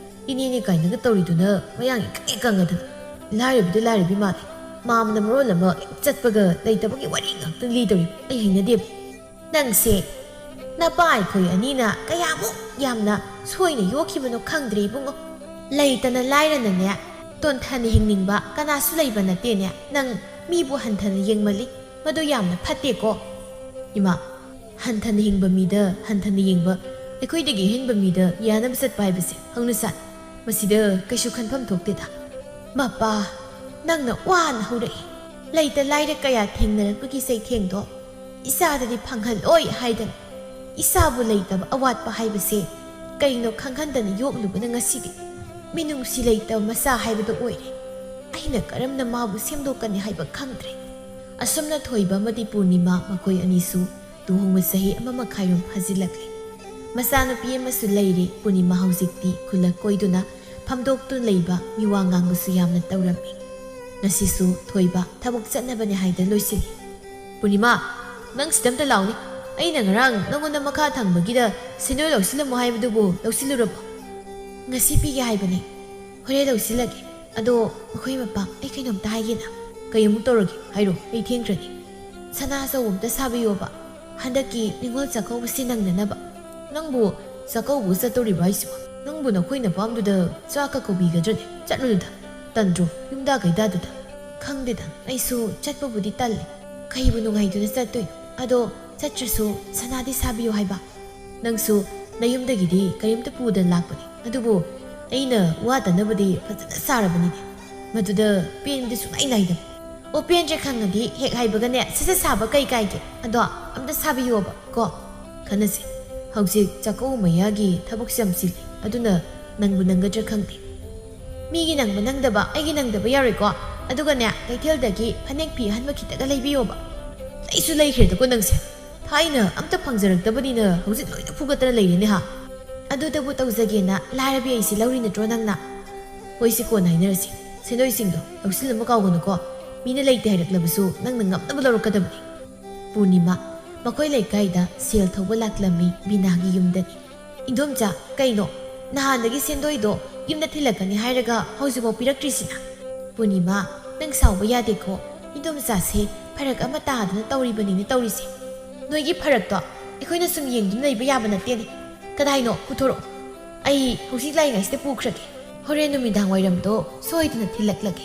ꯏꯅꯦꯅꯦ ꯀꯥꯏꯅꯒ ꯇꯧꯔꯤꯗꯨꯅ ꯃꯌꯥꯡ ꯏꯀꯪ ꯀꯪꯉꯗꯅ꯫ ꯂꯥꯏꯔꯕꯗꯤ ꯂꯥꯏꯔꯕꯤ ꯃꯥꯜꯂꯦ꯫ ꯃꯥꯝꯃꯅ ꯃꯔꯣꯜ ꯑꯃ ꯆꯠꯄꯒ ꯂꯩꯇꯕꯒꯤ ꯋꯥꯔꯤ ꯉꯥꯛꯇ ꯂꯤꯗꯧꯔꯤꯕ꯫ ꯑꯩ ꯍꯩꯅꯗꯦꯕ꯫ ꯅꯪꯁꯦ ꯅꯄꯥ ꯑꯩꯈꯣꯏ ꯑꯅꯤꯅ ꯀꯌꯥꯃꯨꯛ ꯌꯥꯝꯅ ꯁꯣꯏꯅ ꯌꯣꯛꯈꯤꯕꯅꯣ ꯈꯪꯗ꯭ꯔꯦ ꯏꯕꯨꯡꯉꯣ꯫ ꯂꯩꯇꯅ ꯂꯥꯏꯔꯅꯅꯦ, ꯇꯣꯟꯊꯅ ꯍꯤꯡꯅꯤꯡꯕ ꯀꯅꯥꯁꯨ ꯂꯩꯕ ꯅꯠꯇꯦꯅꯦ꯫ ꯅꯪ ꯃꯤꯕꯨ ꯍꯟꯊꯅ ꯌꯦꯡꯃꯜꯂꯤ, ꯃꯗꯨ ꯌꯥꯝꯅ ꯐꯠꯇꯦꯀꯣ꯫ ꯏꯃꯥ, ꯍꯟꯊꯅ ꯍꯤꯡꯕ ꯃꯤꯗ ꯍꯟꯊꯅ ꯌꯦꯡꯕ, ꯑꯩꯈꯣꯏꯗꯒꯤ ꯑꯍꯦꯟꯕ ꯃꯤꯗ ꯌꯥꯅꯕ ꯆꯠꯄ ꯍꯥꯏꯕꯁꯦ ꯍꯧꯅꯁꯥꯅꯤ꯫ ꯃꯁꯤꯗ ꯀꯩꯁꯨ ꯈꯟꯐꯝ ꯊꯣꯛꯇꯦꯗ꯫ ꯃꯄꯥ, ꯅꯪꯅ ꯋꯥꯅ ꯍꯧꯔꯛꯏ, ꯂꯩꯇ ꯂꯥꯏꯔ ꯀꯌꯥ ꯊꯦꯡꯅꯔꯛꯄꯒꯤ ꯆꯩꯊꯦꯡꯗꯣ ꯏꯆꯥꯗꯗꯤ ꯐꯪꯍꯜꯂꯣꯏ ꯍꯥꯏꯗꯅ, ꯏꯆꯥꯕꯨ ꯂꯩꯇꯕ ꯑꯋꯥꯠꯄ ꯍꯥꯏꯕꯁꯦ ꯀꯩꯅꯣ ꯈꯪꯍꯟꯗꯅ ꯌꯣꯛꯂꯨꯕꯅ ꯉꯁꯤꯗꯤ ꯃꯤꯅꯨꯡꯁꯤ ꯂꯩꯇꯕ ꯃꯆꯥ ꯍꯥꯏꯕꯗꯨ ꯑꯣꯏꯔꯦ꯫ ꯑꯩꯅ ꯀꯔꯝꯅ ꯃꯥꯕꯨ ꯁꯦꯝꯗꯣꯛꯀꯅꯤ ꯍꯥꯏꯕ ꯈꯪꯗ꯭ꯔꯦ꯫ ꯑꯁꯨꯝꯅ ꯊꯣꯏꯕ ꯑꯃꯗꯤ ꯄꯨꯔꯅꯤꯃꯥ ꯃꯈꯣꯏ ꯑꯅꯤꯁꯨ ꯂꯨꯍꯣꯡꯕ ꯆꯍꯤ ꯑꯃ ꯃꯈꯥꯏꯔꯣꯝ ꯐꯥꯖꯤꯜꯂꯛꯂꯦ꯫ ꯃꯆꯥꯅꯨꯄꯤ ꯑꯃꯁꯨ ꯂꯩꯔꯦ꯫ ꯄꯨꯔꯅꯤꯃꯥ ꯍꯧꯖꯤꯛꯇꯤ ꯈꯨꯜꯂꯛ ꯀꯣꯏꯗꯨꯅ ꯐꯝꯗꯣꯛꯇꯨꯅ ꯂꯩꯕ, ꯃꯤꯋꯥ ꯉꯥꯡꯕꯁꯨ ꯌꯥꯝꯅ ꯇꯧꯔꯝꯃꯤ꯫ ꯉꯁꯤꯁꯨ ꯊꯣꯏꯕ ꯊꯕꯛ ꯆꯠꯅꯕꯅꯦ ꯍꯥꯏꯗꯅ ꯂꯣꯏꯁꯤꯜꯂꯤ꯫ "ꯄꯨꯔꯅꯤꯃꯥ, ꯅꯪ ꯁꯤꯗ ꯑꯝꯇ ꯂꯥꯎꯅꯦ꯫ ꯑꯩꯅ ꯉꯔꯥꯡ ꯅꯪꯉꯣꯟꯗ ꯃꯈꯥ ꯊꯪꯕꯒꯤꯗ ꯁꯦꯟꯗꯣꯏ ꯂꯧꯁꯤꯜꯂꯝꯃꯣ ꯍꯥꯏꯕꯗꯨꯕꯨ ꯂꯧꯁꯤꯜꯂꯨꯔꯕꯣ?" "ꯉꯁꯤ ꯄꯤꯒꯦ ꯍꯥꯏꯕꯅꯦ꯫ ꯍꯣꯔꯦꯟ ꯂꯧꯁꯤꯜꯂꯒꯦ꯫ ꯑꯗꯣ ꯃꯈꯣꯏ ꯃꯄꯥ, ꯑꯩ ꯀꯩꯅꯣꯝꯇ ꯍꯥꯏꯒꯦꯅ꯫" "ꯀꯩ ꯑꯃꯨꯛ ꯇꯧꯔꯒꯦ? ꯍꯥꯏꯔꯣ, ꯑꯩ ꯊꯦꯡꯈ꯭ꯔꯅꯤ꯫" "ꯁꯅꯥ ꯑꯆꯧꯕ ꯑꯝꯇ ꯁꯥꯕꯤꯌꯣꯕ꯫ ꯍꯟꯗꯛꯀꯤ ꯅꯤꯉꯣꯜ ꯆꯥꯛꯀꯧꯕꯁꯤ ꯅꯪꯅꯅꯕ꯫" "ꯅꯪꯕꯨ ꯆꯥꯛꯀꯧꯕ ꯆꯠꯇꯧꯔꯤꯕ ꯍꯥꯏꯁꯤꯕꯣ? ꯅꯪꯕꯨ ꯅꯈꯣꯏ ꯅꯄꯥꯝꯗꯨꯗ ꯆꯥꯛꯀ ꯀꯧꯕꯤꯒꯗ꯭ꯔꯅꯦ? ꯆꯠꯂꯨꯅꯨꯗ, ꯇꯟꯗ꯭ꯔꯣ, ꯌꯨꯝꯗ ꯀꯩꯗꯥꯗꯨꯗ?" "ꯈꯪꯗꯦꯗ, ꯑꯩꯁꯨ ꯆꯠꯄꯕꯨꯗꯤ ꯇꯜꯂꯦ꯫ ꯀꯩꯕꯨ ꯅꯨꯡꯉꯥꯏꯗꯨꯅ ꯆꯠꯇꯣꯏꯅꯣ? ꯑꯗꯣ ꯆꯠꯇ꯭ꯔꯁꯨ ꯁꯅꯥꯗꯤ ꯁꯥꯕꯤꯌꯨ ꯍꯥꯏꯕ꯫" "ꯅꯪꯁꯨ ꯅꯌꯨꯝꯗꯒꯤꯗꯤ ꯀꯔꯤꯝꯇ ꯄꯨꯗꯅ ꯂꯥꯛꯄꯅꯦ꯫ ꯑꯗꯨꯕꯨ ꯑꯩꯅ ꯋꯥꯗꯅꯕꯗꯤ ꯐꯖꯅ ꯁꯥꯔꯕꯅꯤꯅꯦ꯫ ꯃꯗꯨꯗ ꯄꯦꯟꯕꯗꯤ ꯁꯨꯡꯅꯥꯏ ꯅꯥꯏꯗꯕ꯫" "ꯑꯣ, ꯄꯦꯟꯗ꯭ꯔꯦ ꯈꯪꯉꯗꯤ ꯍꯦꯛ ꯍꯥꯏꯕꯒꯅꯦ ꯁꯠ ꯁꯠ ꯁꯥꯕ ꯀꯩ ꯀꯥꯏꯒꯦ? ꯑꯗꯣ ꯑꯝꯇ ꯁꯥꯕꯤꯌꯣꯕ ꯀꯣ꯫" "ꯈꯟꯅꯁꯦ꯫ ꯍꯧꯖꯤꯛ ꯆꯥꯛꯀꯧꯕ ꯃꯌꯥꯒꯤ ꯊꯕꯛꯁꯦ ꯌꯥꯝ ꯆꯤꯜꯂꯤ꯫ ꯑꯗꯨꯅ ꯅꯪꯕꯨ ꯅꯪꯒꯗ꯭ꯔꯥ ꯈꯪꯗꯦ꯫" "ꯃꯤꯒꯤ ꯅꯪꯕ ꯅꯪꯗꯕ ꯑꯩꯒꯤ ꯅꯪꯗꯕ ꯌꯥꯔꯣꯏꯀꯣ꯫ ꯑꯗꯨꯒꯅꯦ, ꯀꯩꯊꯦꯜꯗꯒꯤ ꯐꯅꯦꯛ ꯐꯤ ꯑꯍꯟꯕ ꯈꯤꯇꯒ ꯂꯩꯕꯤꯌꯣꯕ꯫" "ꯂꯩꯁꯨ ꯂꯩꯈ꯭ꯔꯦꯗꯀꯣ ꯅꯪꯁꯦ꯫ ꯊꯥꯏꯅ ꯑꯝꯇ ꯐꯪꯖꯔꯛꯇꯕꯅꯤꯅ ꯍꯧꯖꯤꯛ ꯂꯣꯏꯅ ꯐꯨꯒꯠꯇꯅ ꯂꯩꯔꯦꯅꯦ ꯍꯥ?" ꯑꯗꯨꯗꯕꯨ ꯇꯧꯖꯒꯦꯅ ꯂꯥꯏꯔꯕꯤ ꯑꯩꯁꯦ ꯂꯧꯔꯤ ꯅꯠꯇ꯭ꯔꯣ ꯅꯪꯅ? ꯍꯣꯏꯁꯦ, ꯀꯣꯟꯅ ꯍꯥꯏꯅꯔꯁꯤ꯫ ꯁꯦꯟꯗꯣꯏꯁꯤꯡꯗꯣ ꯂꯧꯁꯤꯜꯂꯝꯕ ꯀꯥꯎꯒꯅꯨꯀꯣ꯫ ꯃꯤꯅ ꯂꯩꯇꯦ ꯍꯥꯏꯔꯛꯂꯕꯁꯨ ꯅꯪꯅ ꯉꯝꯅꯕ ꯂꯧꯔꯛꯀꯗꯕꯅꯤ꯫ ꯄꯨꯔꯅꯤꯃꯥ, ꯃꯈꯣꯏ ꯂꯩꯀꯥꯏꯗ ꯁꯦꯜ ꯊꯧꯕ ꯂꯥꯛꯂꯝꯃꯤ ꯕꯤꯅꯥꯒꯤ ꯌꯨꯝꯗꯅꯤ꯫ "ꯏꯟꯗꯣꯝꯆꯥ, ꯀꯩꯅꯣ? ꯅꯍꯥꯟꯗꯒꯤ ꯁꯦꯟꯗꯣꯏꯗꯣ ꯌꯨꯝꯗ ꯊꯤꯜꯂꯛꯀꯅꯤ ꯍꯥꯏꯔꯒ ꯍꯧꯖꯤꯛꯐꯥꯎ ꯄꯤꯔꯛꯇ꯭ꯔꯤꯁꯤꯅ?" "ꯄꯨꯔꯅꯤꯃꯥ, ꯅꯪ ꯁꯥꯎꯕ ꯌꯥꯗꯦꯀꯣ꯫ ꯏꯟꯗꯣꯝꯆꯥꯁꯦ ꯐꯔꯛ ꯑꯃ ꯇꯥꯗꯅ ꯇꯧꯔꯤꯕꯅꯤꯅꯦ ꯇꯧꯔꯤꯁꯦ꯫ ꯅꯣꯏꯒꯤ ꯐꯔꯛꯇꯣ ꯑꯩꯈꯣꯏꯅ ꯁꯨꯝ ꯌꯦꯡꯗꯨꯅ ꯂꯩꯕ ꯌꯥꯕ ꯅꯠꯇꯦꯅꯦ꯫ ꯀꯗꯥꯏꯅꯣ? ꯄꯨꯊꯣꯔꯛꯑꯣ꯫ ꯑꯩ ꯍꯧꯖꯤꯛ ꯂꯥꯛꯏꯉꯩꯁꯤꯗ ꯄꯨꯈ꯭ꯔꯒꯦ꯫ ꯍꯣꯔꯦꯟ ꯅꯨꯃꯤꯗꯥꯡ ꯋꯥꯏꯔꯝꯗꯣ ꯁꯣꯏꯗꯅ ꯊꯤꯜꯂꯛꯂꯒꯦ꯫"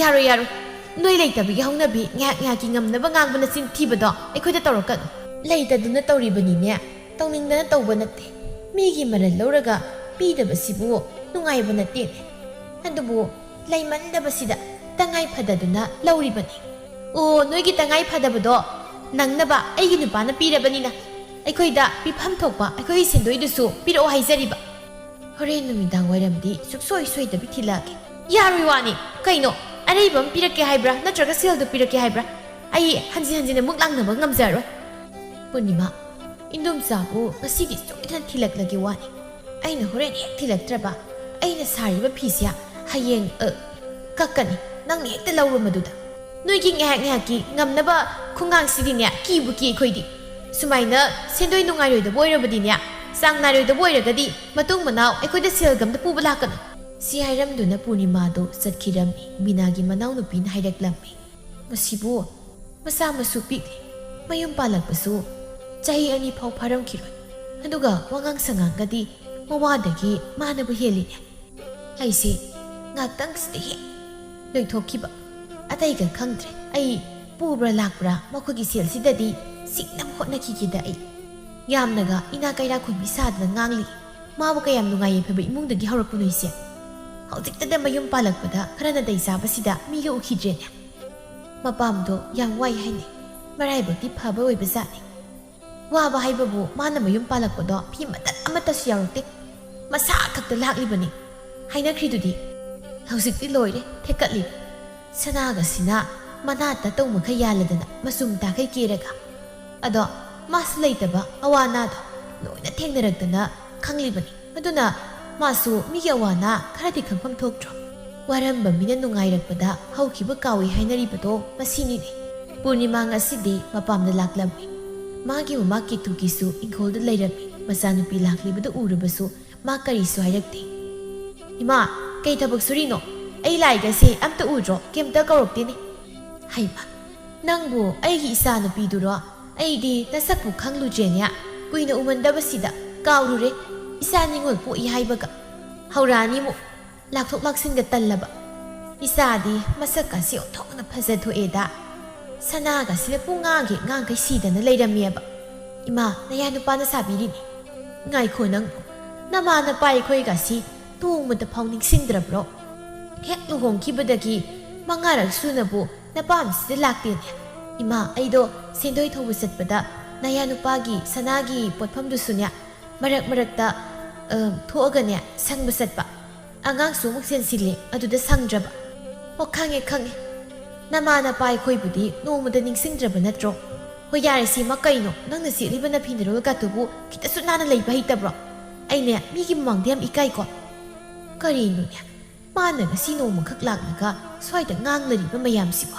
"ꯌꯥꯔꯣꯏ, ꯌꯥꯔꯣꯏ꯫ ꯅꯣꯏ ꯂꯩꯇꯕꯒꯤ ꯍꯧꯅꯕꯤ ꯉꯥꯏꯍꯥꯛ ꯉꯥꯏꯍꯥꯛꯀꯤ ꯉꯝꯅꯕ ꯉꯥꯡꯕ ꯅꯆꯤꯟ ꯊꯤꯕꯗꯣ ꯑꯩꯈꯣꯏꯗ ꯇꯧꯔꯛꯀꯅꯨ꯫" "ꯂꯩꯇꯗꯨꯅ ꯇꯧꯔꯤꯕꯅꯤꯅꯦ꯫ ꯇꯧꯅꯤꯡꯗꯅ ꯇꯧꯕ ꯅꯠꯇꯦ꯫ ꯃꯤꯒꯤ ꯃꯔꯜ ꯂꯧꯔꯒ ꯄꯤꯗꯕꯁꯤꯕꯨ ꯅꯨꯡꯉꯥꯏꯕ ꯅꯠꯇꯦꯅꯦ꯫ ꯑꯗꯨꯕꯨ ꯂꯩꯃꯟꯗꯕꯁꯤꯗ ꯇꯉꯥꯏ ꯐꯗꯗꯨꯅ ꯂꯧꯔꯤꯕꯅꯤ꯫" "ꯑꯣ, ꯅꯣꯏꯒꯤ ꯇꯉꯥꯏ ꯐꯗꯕꯗꯣ ꯅꯪꯅꯕ ꯑꯩꯒꯤ ꯅꯨꯄꯥꯅ ꯄꯤꯔꯕꯅꯤꯅ ꯑꯩꯈꯣꯏꯗ ꯄꯤꯐꯝ ꯊꯣꯛꯄ ꯑꯩꯈꯣꯏꯒꯤ ꯁꯦꯟꯗꯣꯏꯗꯨꯁꯨ ꯄꯤꯔꯛꯑꯣ ꯍꯥꯏꯖꯔꯤꯕ꯫ ꯍꯣꯔꯦꯟ ꯅꯨꯃꯤꯗꯥꯡ ꯋꯥꯏꯔꯝꯗꯤ ꯁꯨꯛꯁꯣꯏ ꯁꯣꯏꯗꯕꯤ ꯊꯤꯜꯂꯛꯑꯒꯦ꯫" "ꯌꯥꯔꯣꯏ ꯋꯥꯅꯤ꯫ ꯀꯩꯅꯣ? ꯑꯔꯩꯕ ꯑꯃ ꯄꯤꯔꯛꯀꯦ ꯍꯥꯏꯕ꯭ꯔꯥ, ꯅꯠꯇ꯭ꯔꯒ ꯁꯦꯜꯗꯣ ꯄꯤꯔꯛꯀꯦ ꯍꯥꯏꯕ꯭ꯔꯥ? ꯑꯩ ꯍꯟꯖꯤꯟ ꯍꯟꯖꯤꯟꯅ ꯃꯨꯛ ꯂꯥꯡꯅꯕ ꯉꯝꯖꯔꯣꯏ꯫" "ꯄꯨꯔꯅꯤꯃꯥ, ꯏꯟꯗꯣꯝꯆꯥꯕꯨ ꯉꯁꯤꯗꯤ ꯁꯣꯏꯗꯅ ꯊꯤꯜꯂꯛꯂꯒꯦ ꯋꯥꯅꯤ꯫ ꯑꯩꯅ ꯍꯣꯔꯦꯟ ꯍꯦꯛ ꯊꯤꯜꯂꯛꯇ꯭ꯔꯕ, ꯑꯩꯅ ꯁꯥꯔꯤꯕ ꯐꯤꯁꯦ ꯍꯌꯦꯡ, ꯑ, ꯀꯛꯀꯅꯤ꯫ ꯅꯪꯅ ꯍꯦꯛꯇ ꯂꯧꯔꯣ ꯃꯗꯨꯗ꯫ ꯅꯣꯏꯒꯤ ꯉꯥꯏꯍꯥꯛ ꯉꯥꯏꯍꯥꯛꯀꯤ ꯉꯝꯅꯕ ꯈꯣꯡꯒꯥꯡꯁꯤꯗꯤꯅꯦ, ꯀꯤꯕꯨ ꯀꯤ ꯑꯩꯈꯣꯏꯗꯤ꯫ ꯁꯨꯃꯥꯏꯅ ꯁꯦꯟꯗꯣꯏ ꯅꯨꯡꯉꯥꯏꯔꯣꯏꯗꯕ ꯑꯣꯏꯔꯕꯗꯤꯅꯦ, ꯆꯥꯡ ꯅꯥꯏꯔꯣꯏꯗꯕ ꯑꯣꯏꯔꯒꯗꯤ ꯃꯇꯨꯡ ꯃꯅꯥꯎ ꯑꯩꯈꯣꯏꯗ ꯁꯦꯜꯒ ꯑꯝꯇ ꯄꯨꯕ ꯂꯥꯛꯀꯅꯨ꯫" ꯁꯤ ꯍꯥꯏꯔꯝꯗꯨꯅ ꯄꯨꯔꯅꯤꯃꯥꯗꯨ ꯆꯠꯈꯤꯔꯝꯃꯤ꯫ ꯕꯤꯅꯥꯒꯤ ꯃꯅꯥꯎꯅꯨꯄꯤꯅ ꯍꯥꯏꯔꯛꯂꯝꯃꯤ, "ꯃꯁꯤꯕꯨ ꯃꯆꯥ ꯃꯁꯨ ꯄꯤꯛꯂꯤ꯫ ꯃꯌꯨꯝ ꯄꯥꯜꯂꯛꯄꯁꯨ ꯆꯍꯤ ꯑꯅꯤ ꯐꯥꯎ ꯐꯥꯔꯝꯈꯤꯔꯣꯏ꯫ ꯑꯗꯨꯒ ꯋꯥꯉꯥꯡ ꯁꯉꯥꯡꯒꯗꯤ ꯃꯋꯥꯗꯒꯤ ꯃꯥꯅꯕꯨ ꯍꯦꯜꯂꯤꯅꯦ꯫" ꯑꯩꯁꯦ ꯉꯥꯛꯇꯪꯁꯤꯗ ꯍꯦꯛ ꯂꯣꯏꯊꯣꯛꯈꯤꯕ꯫ ꯑꯇꯩꯒ ꯈꯪꯗ꯭ꯔꯦ꯫ ꯑꯩ ꯄꯨꯕ꯭ꯔꯥ ꯂꯥꯛꯄ꯭ꯔꯥ ꯃꯈꯣꯏꯒꯤ ꯁꯦꯜꯁꯤꯗꯗꯤ ꯁꯤꯡꯅꯕ ꯍꯣꯠꯅꯈꯤꯒꯦꯗ ꯑꯩ꯫ ꯌꯥꯝꯅꯒ ꯏꯅꯥ ꯀꯩꯔꯥ ꯈꯨꯟꯕꯤ ꯁꯥꯗꯅ ꯉꯥꯡꯂꯤ꯫ ꯃꯥꯕꯨ ꯀꯌꯥꯝ ꯅꯨꯡꯉꯥꯏ ꯌꯥꯏꯐꯕ ꯏꯃꯨꯡꯗꯒꯤ ꯍꯧꯔꯛꯄꯅꯣ ꯑꯩꯁꯦ꯫ ꯍꯧꯖꯤꯛꯇꯗ ꯃꯌꯨꯝ ꯄꯥꯜꯂꯛꯄꯗ ꯈꯔ ꯅꯥꯇꯩ ꯆꯥꯕꯁꯤꯗ ꯃꯤꯒ ꯎꯈꯤꯗ꯭ꯔꯦꯅꯦ꯫ ꯃꯄꯥꯝꯗꯣ ꯌꯥꯝ ꯋꯥꯏ ꯍꯥꯏꯅꯩ꯫ ꯃꯔꯥꯏꯕꯛꯇꯤ ꯐꯕ ꯑꯣꯏꯕ ꯖꯥꯠꯅꯤ꯫ ꯋꯥꯕ ꯍꯥꯏꯕꯕꯨ ꯃꯥꯅ ꯃꯌꯨꯝ ꯄꯥꯜꯂꯛꯄꯗꯣ ꯐꯤ ꯃꯇꯠ ꯑꯃꯠꯇꯁꯨ ꯌꯥꯎꯔꯛꯇꯦ꯫ ꯃꯁꯥ ꯈꯛꯇ ꯂꯥꯛꯂꯤꯕꯅꯤ꯫ ꯍꯥꯏꯅꯈ꯭ꯔꯤꯗꯨꯗꯤ꯫ ꯍꯧꯖꯤꯛꯇꯤ ꯂꯣꯏꯔꯦ, ꯊꯦꯛꯀꯠꯂꯤ꯫ ꯁꯅꯥꯒꯁꯤꯅ ꯃꯅꯥ ꯇꯥꯇꯧ ꯃꯈꯩ ꯌꯥꯜꯂꯗꯅ ꯃꯆꯨꯝ ꯇꯥꯈꯩ ꯀꯦꯔꯒ꯫ ꯑꯗꯣ ꯃꯥꯁꯨ ꯂꯩꯇꯕ ꯑꯋꯥ ꯑꯅꯥꯗꯣ ꯂꯣꯏꯅ ꯊꯦꯡꯅꯔꯛꯇꯅ ꯈꯪꯂꯤꯕꯅꯤ꯫ ꯑꯗꯨꯅ ꯃꯥꯁꯨ ꯃꯤꯒꯤ ꯑꯋꯥ ꯑꯅꯥ ꯈꯔꯗꯤ ꯈꯪꯐꯝ ꯊꯣꯛꯇ꯭ꯔꯣ? ꯋꯥꯔꯝꯕ ꯃꯤꯅ ꯅꯨꯡꯉꯥꯏꯔꯛꯄꯗ ꯍꯧꯈꯤꯕ ꯀꯥꯎꯏ ꯍꯥꯏꯅꯔꯤꯕꯗꯣ ꯃꯁꯤꯅꯤꯅꯦ꯫ ꯄꯨꯔꯅꯤꯃꯥ ꯉꯁꯤꯗꯤ ꯃꯄꯥꯝꯗ ꯂꯥꯛꯂꯝꯃꯤ꯫ ꯃꯥꯒꯤ ꯃꯃꯥ ꯀꯦꯇꯨꯀꯤꯁꯨ ꯏꯪꯈꯣꯜꯗ ꯂꯩꯔꯝꯃꯤ꯫ ꯃꯆꯥꯅꯨꯄꯤ ꯂꯥꯛꯂꯤꯕꯗꯨ ꯎꯔꯕꯁꯨ ꯃꯥ ꯀꯔꯤꯁꯨ ꯍꯥꯏꯔꯛꯇꯦ꯫ "ꯏꯃꯥ, ꯀꯩ ꯊꯕꯛ ꯁꯨꯔꯤꯅꯣ? ꯑꯩ ꯂꯥꯛꯏꯒꯁꯦ ꯑꯝꯇ ꯎꯗ꯭ꯔꯣ? ꯀꯩꯝꯇ ꯀꯧꯔꯛꯇꯦꯅꯦ꯫" "ꯍꯩꯃꯥ, ꯅꯪꯕꯨ ꯑꯩꯒꯤ ꯏꯆꯥ ꯅꯨꯄꯤꯗꯨꯔꯣ? ꯑꯩꯗꯤ ꯅꯁꯛꯄꯨ ꯈꯪꯂꯨꯗ꯭ꯔꯦꯅꯦ꯫ ꯀꯨꯏꯅ ꯎꯃꯟꯗꯕꯁꯤꯗ ꯀꯥꯎꯔꯨꯔꯦ꯫ ꯏꯆꯥ ꯅꯤꯉꯣꯜ ꯄꯣꯛꯏ ꯍꯥꯏꯕꯒ꯫ ꯍꯧꯔꯛꯑꯅꯤꯃꯨꯛ꯫ ꯂꯥꯛꯊꯣꯛ ꯂꯥꯛꯁꯤꯟꯒ ꯇꯜꯂꯕ꯫ ꯏꯆꯥꯗꯤ ꯃꯁꯛꯀꯁꯤ ꯑꯣꯟꯊꯣꯛꯅ ꯐꯖꯊꯣꯛꯑꯦꯗ꯫ ꯁꯅꯥꯒꯁꯤꯅ ꯄꯨꯡ ꯉꯥꯡꯒꯦ ꯉꯥꯡꯈꯩ ꯁꯤꯗꯅ ꯂꯩꯔꯝꯃꯦꯕ꯫ ꯏꯃꯥ, ꯅꯌꯥ ꯅꯨꯄꯥꯅ ꯁꯥꯕꯤꯔꯤꯅꯤ꯫" "ꯉꯥꯏꯈꯣ ꯅꯪꯕꯨ꯫ ꯅꯃꯥ ꯅꯄꯥ ꯑꯩꯈꯣꯏꯒꯁꯤ ꯅꯣꯡꯃꯇ ꯐꯥꯎ ꯅꯤꯡꯁꯤꯡꯗ꯭ꯔꯕ꯭ꯔꯣ? ꯍꯦꯛ ꯂꯨꯍꯣꯡꯈꯤꯕꯗꯒꯤ ꯃꯉꯥꯔꯛ ꯁꯨꯅꯕꯨ ꯅꯄꯥꯝꯁꯤꯗ ꯂꯥꯛꯇꯦꯅꯦ꯫" "ꯏꯃꯥ, ꯑꯩꯗꯣ ꯁꯦꯟꯗꯣꯏ ꯊꯧꯕ ꯆꯠꯄꯗ ꯅꯌꯥ ꯅꯨꯄꯥꯒꯤ ꯁꯅꯥꯒꯤ ꯄꯣꯠꯐꯝꯗꯨꯁꯨꯅꯦ ꯃꯔꯛ ꯃꯔꯛꯇ, ꯑ, ꯊꯣꯛꯑꯒꯅꯦ ꯁꯪꯕ ꯆꯠꯄ꯫ ꯑꯉꯥꯡꯁꯨ ꯑꯃꯨꯛ ꯆꯦꯟꯁꯤꯜꯂꯦ, ꯑꯗꯨꯗ ꯁꯪꯗ꯭ꯔꯕ꯫" "ꯑꯣ, ꯈꯪꯉꯦ, ꯈꯪꯉꯦ꯫ ꯅꯃꯥ ꯅꯄꯥ ꯑꯩꯈꯣꯏꯕꯨꯗꯤ ꯅꯣꯡꯃꯗ ꯅꯤꯡꯁꯤꯡꯗ꯭ꯔꯕ ꯅꯠꯇ꯭ꯔꯣ? ꯍꯣꯏ, ꯌꯥꯔꯦ ꯁꯤꯃ, ꯀꯩꯅꯣ? ꯅꯪꯅ ꯁꯦꯠꯂꯤꯕ ꯅꯐꯤ ꯅꯔꯣꯜꯒꯗꯨꯕꯨ ꯈꯤꯇꯁꯨ ꯅꯥꯟꯅ ꯂꯩꯕ ꯍꯩꯇꯕ꯭ꯔꯣ? ꯑꯩꯅꯦ ꯃꯤꯒꯤ ꯃꯃꯥꯡꯗ ꯌꯥꯝ ꯏꯀꯥꯏꯀꯣ꯫" ꯀꯔꯤꯅꯣꯅꯦ? ꯃꯥꯅ ꯉꯁꯤ ꯅꯣꯡꯃꯈꯛ ꯂꯥꯛꯂꯒ ꯁ꯭ꯋꯥꯏꯗ ꯉꯥꯡꯂꯔꯤꯕ ꯃꯌꯥꯝꯁꯤꯕꯣ?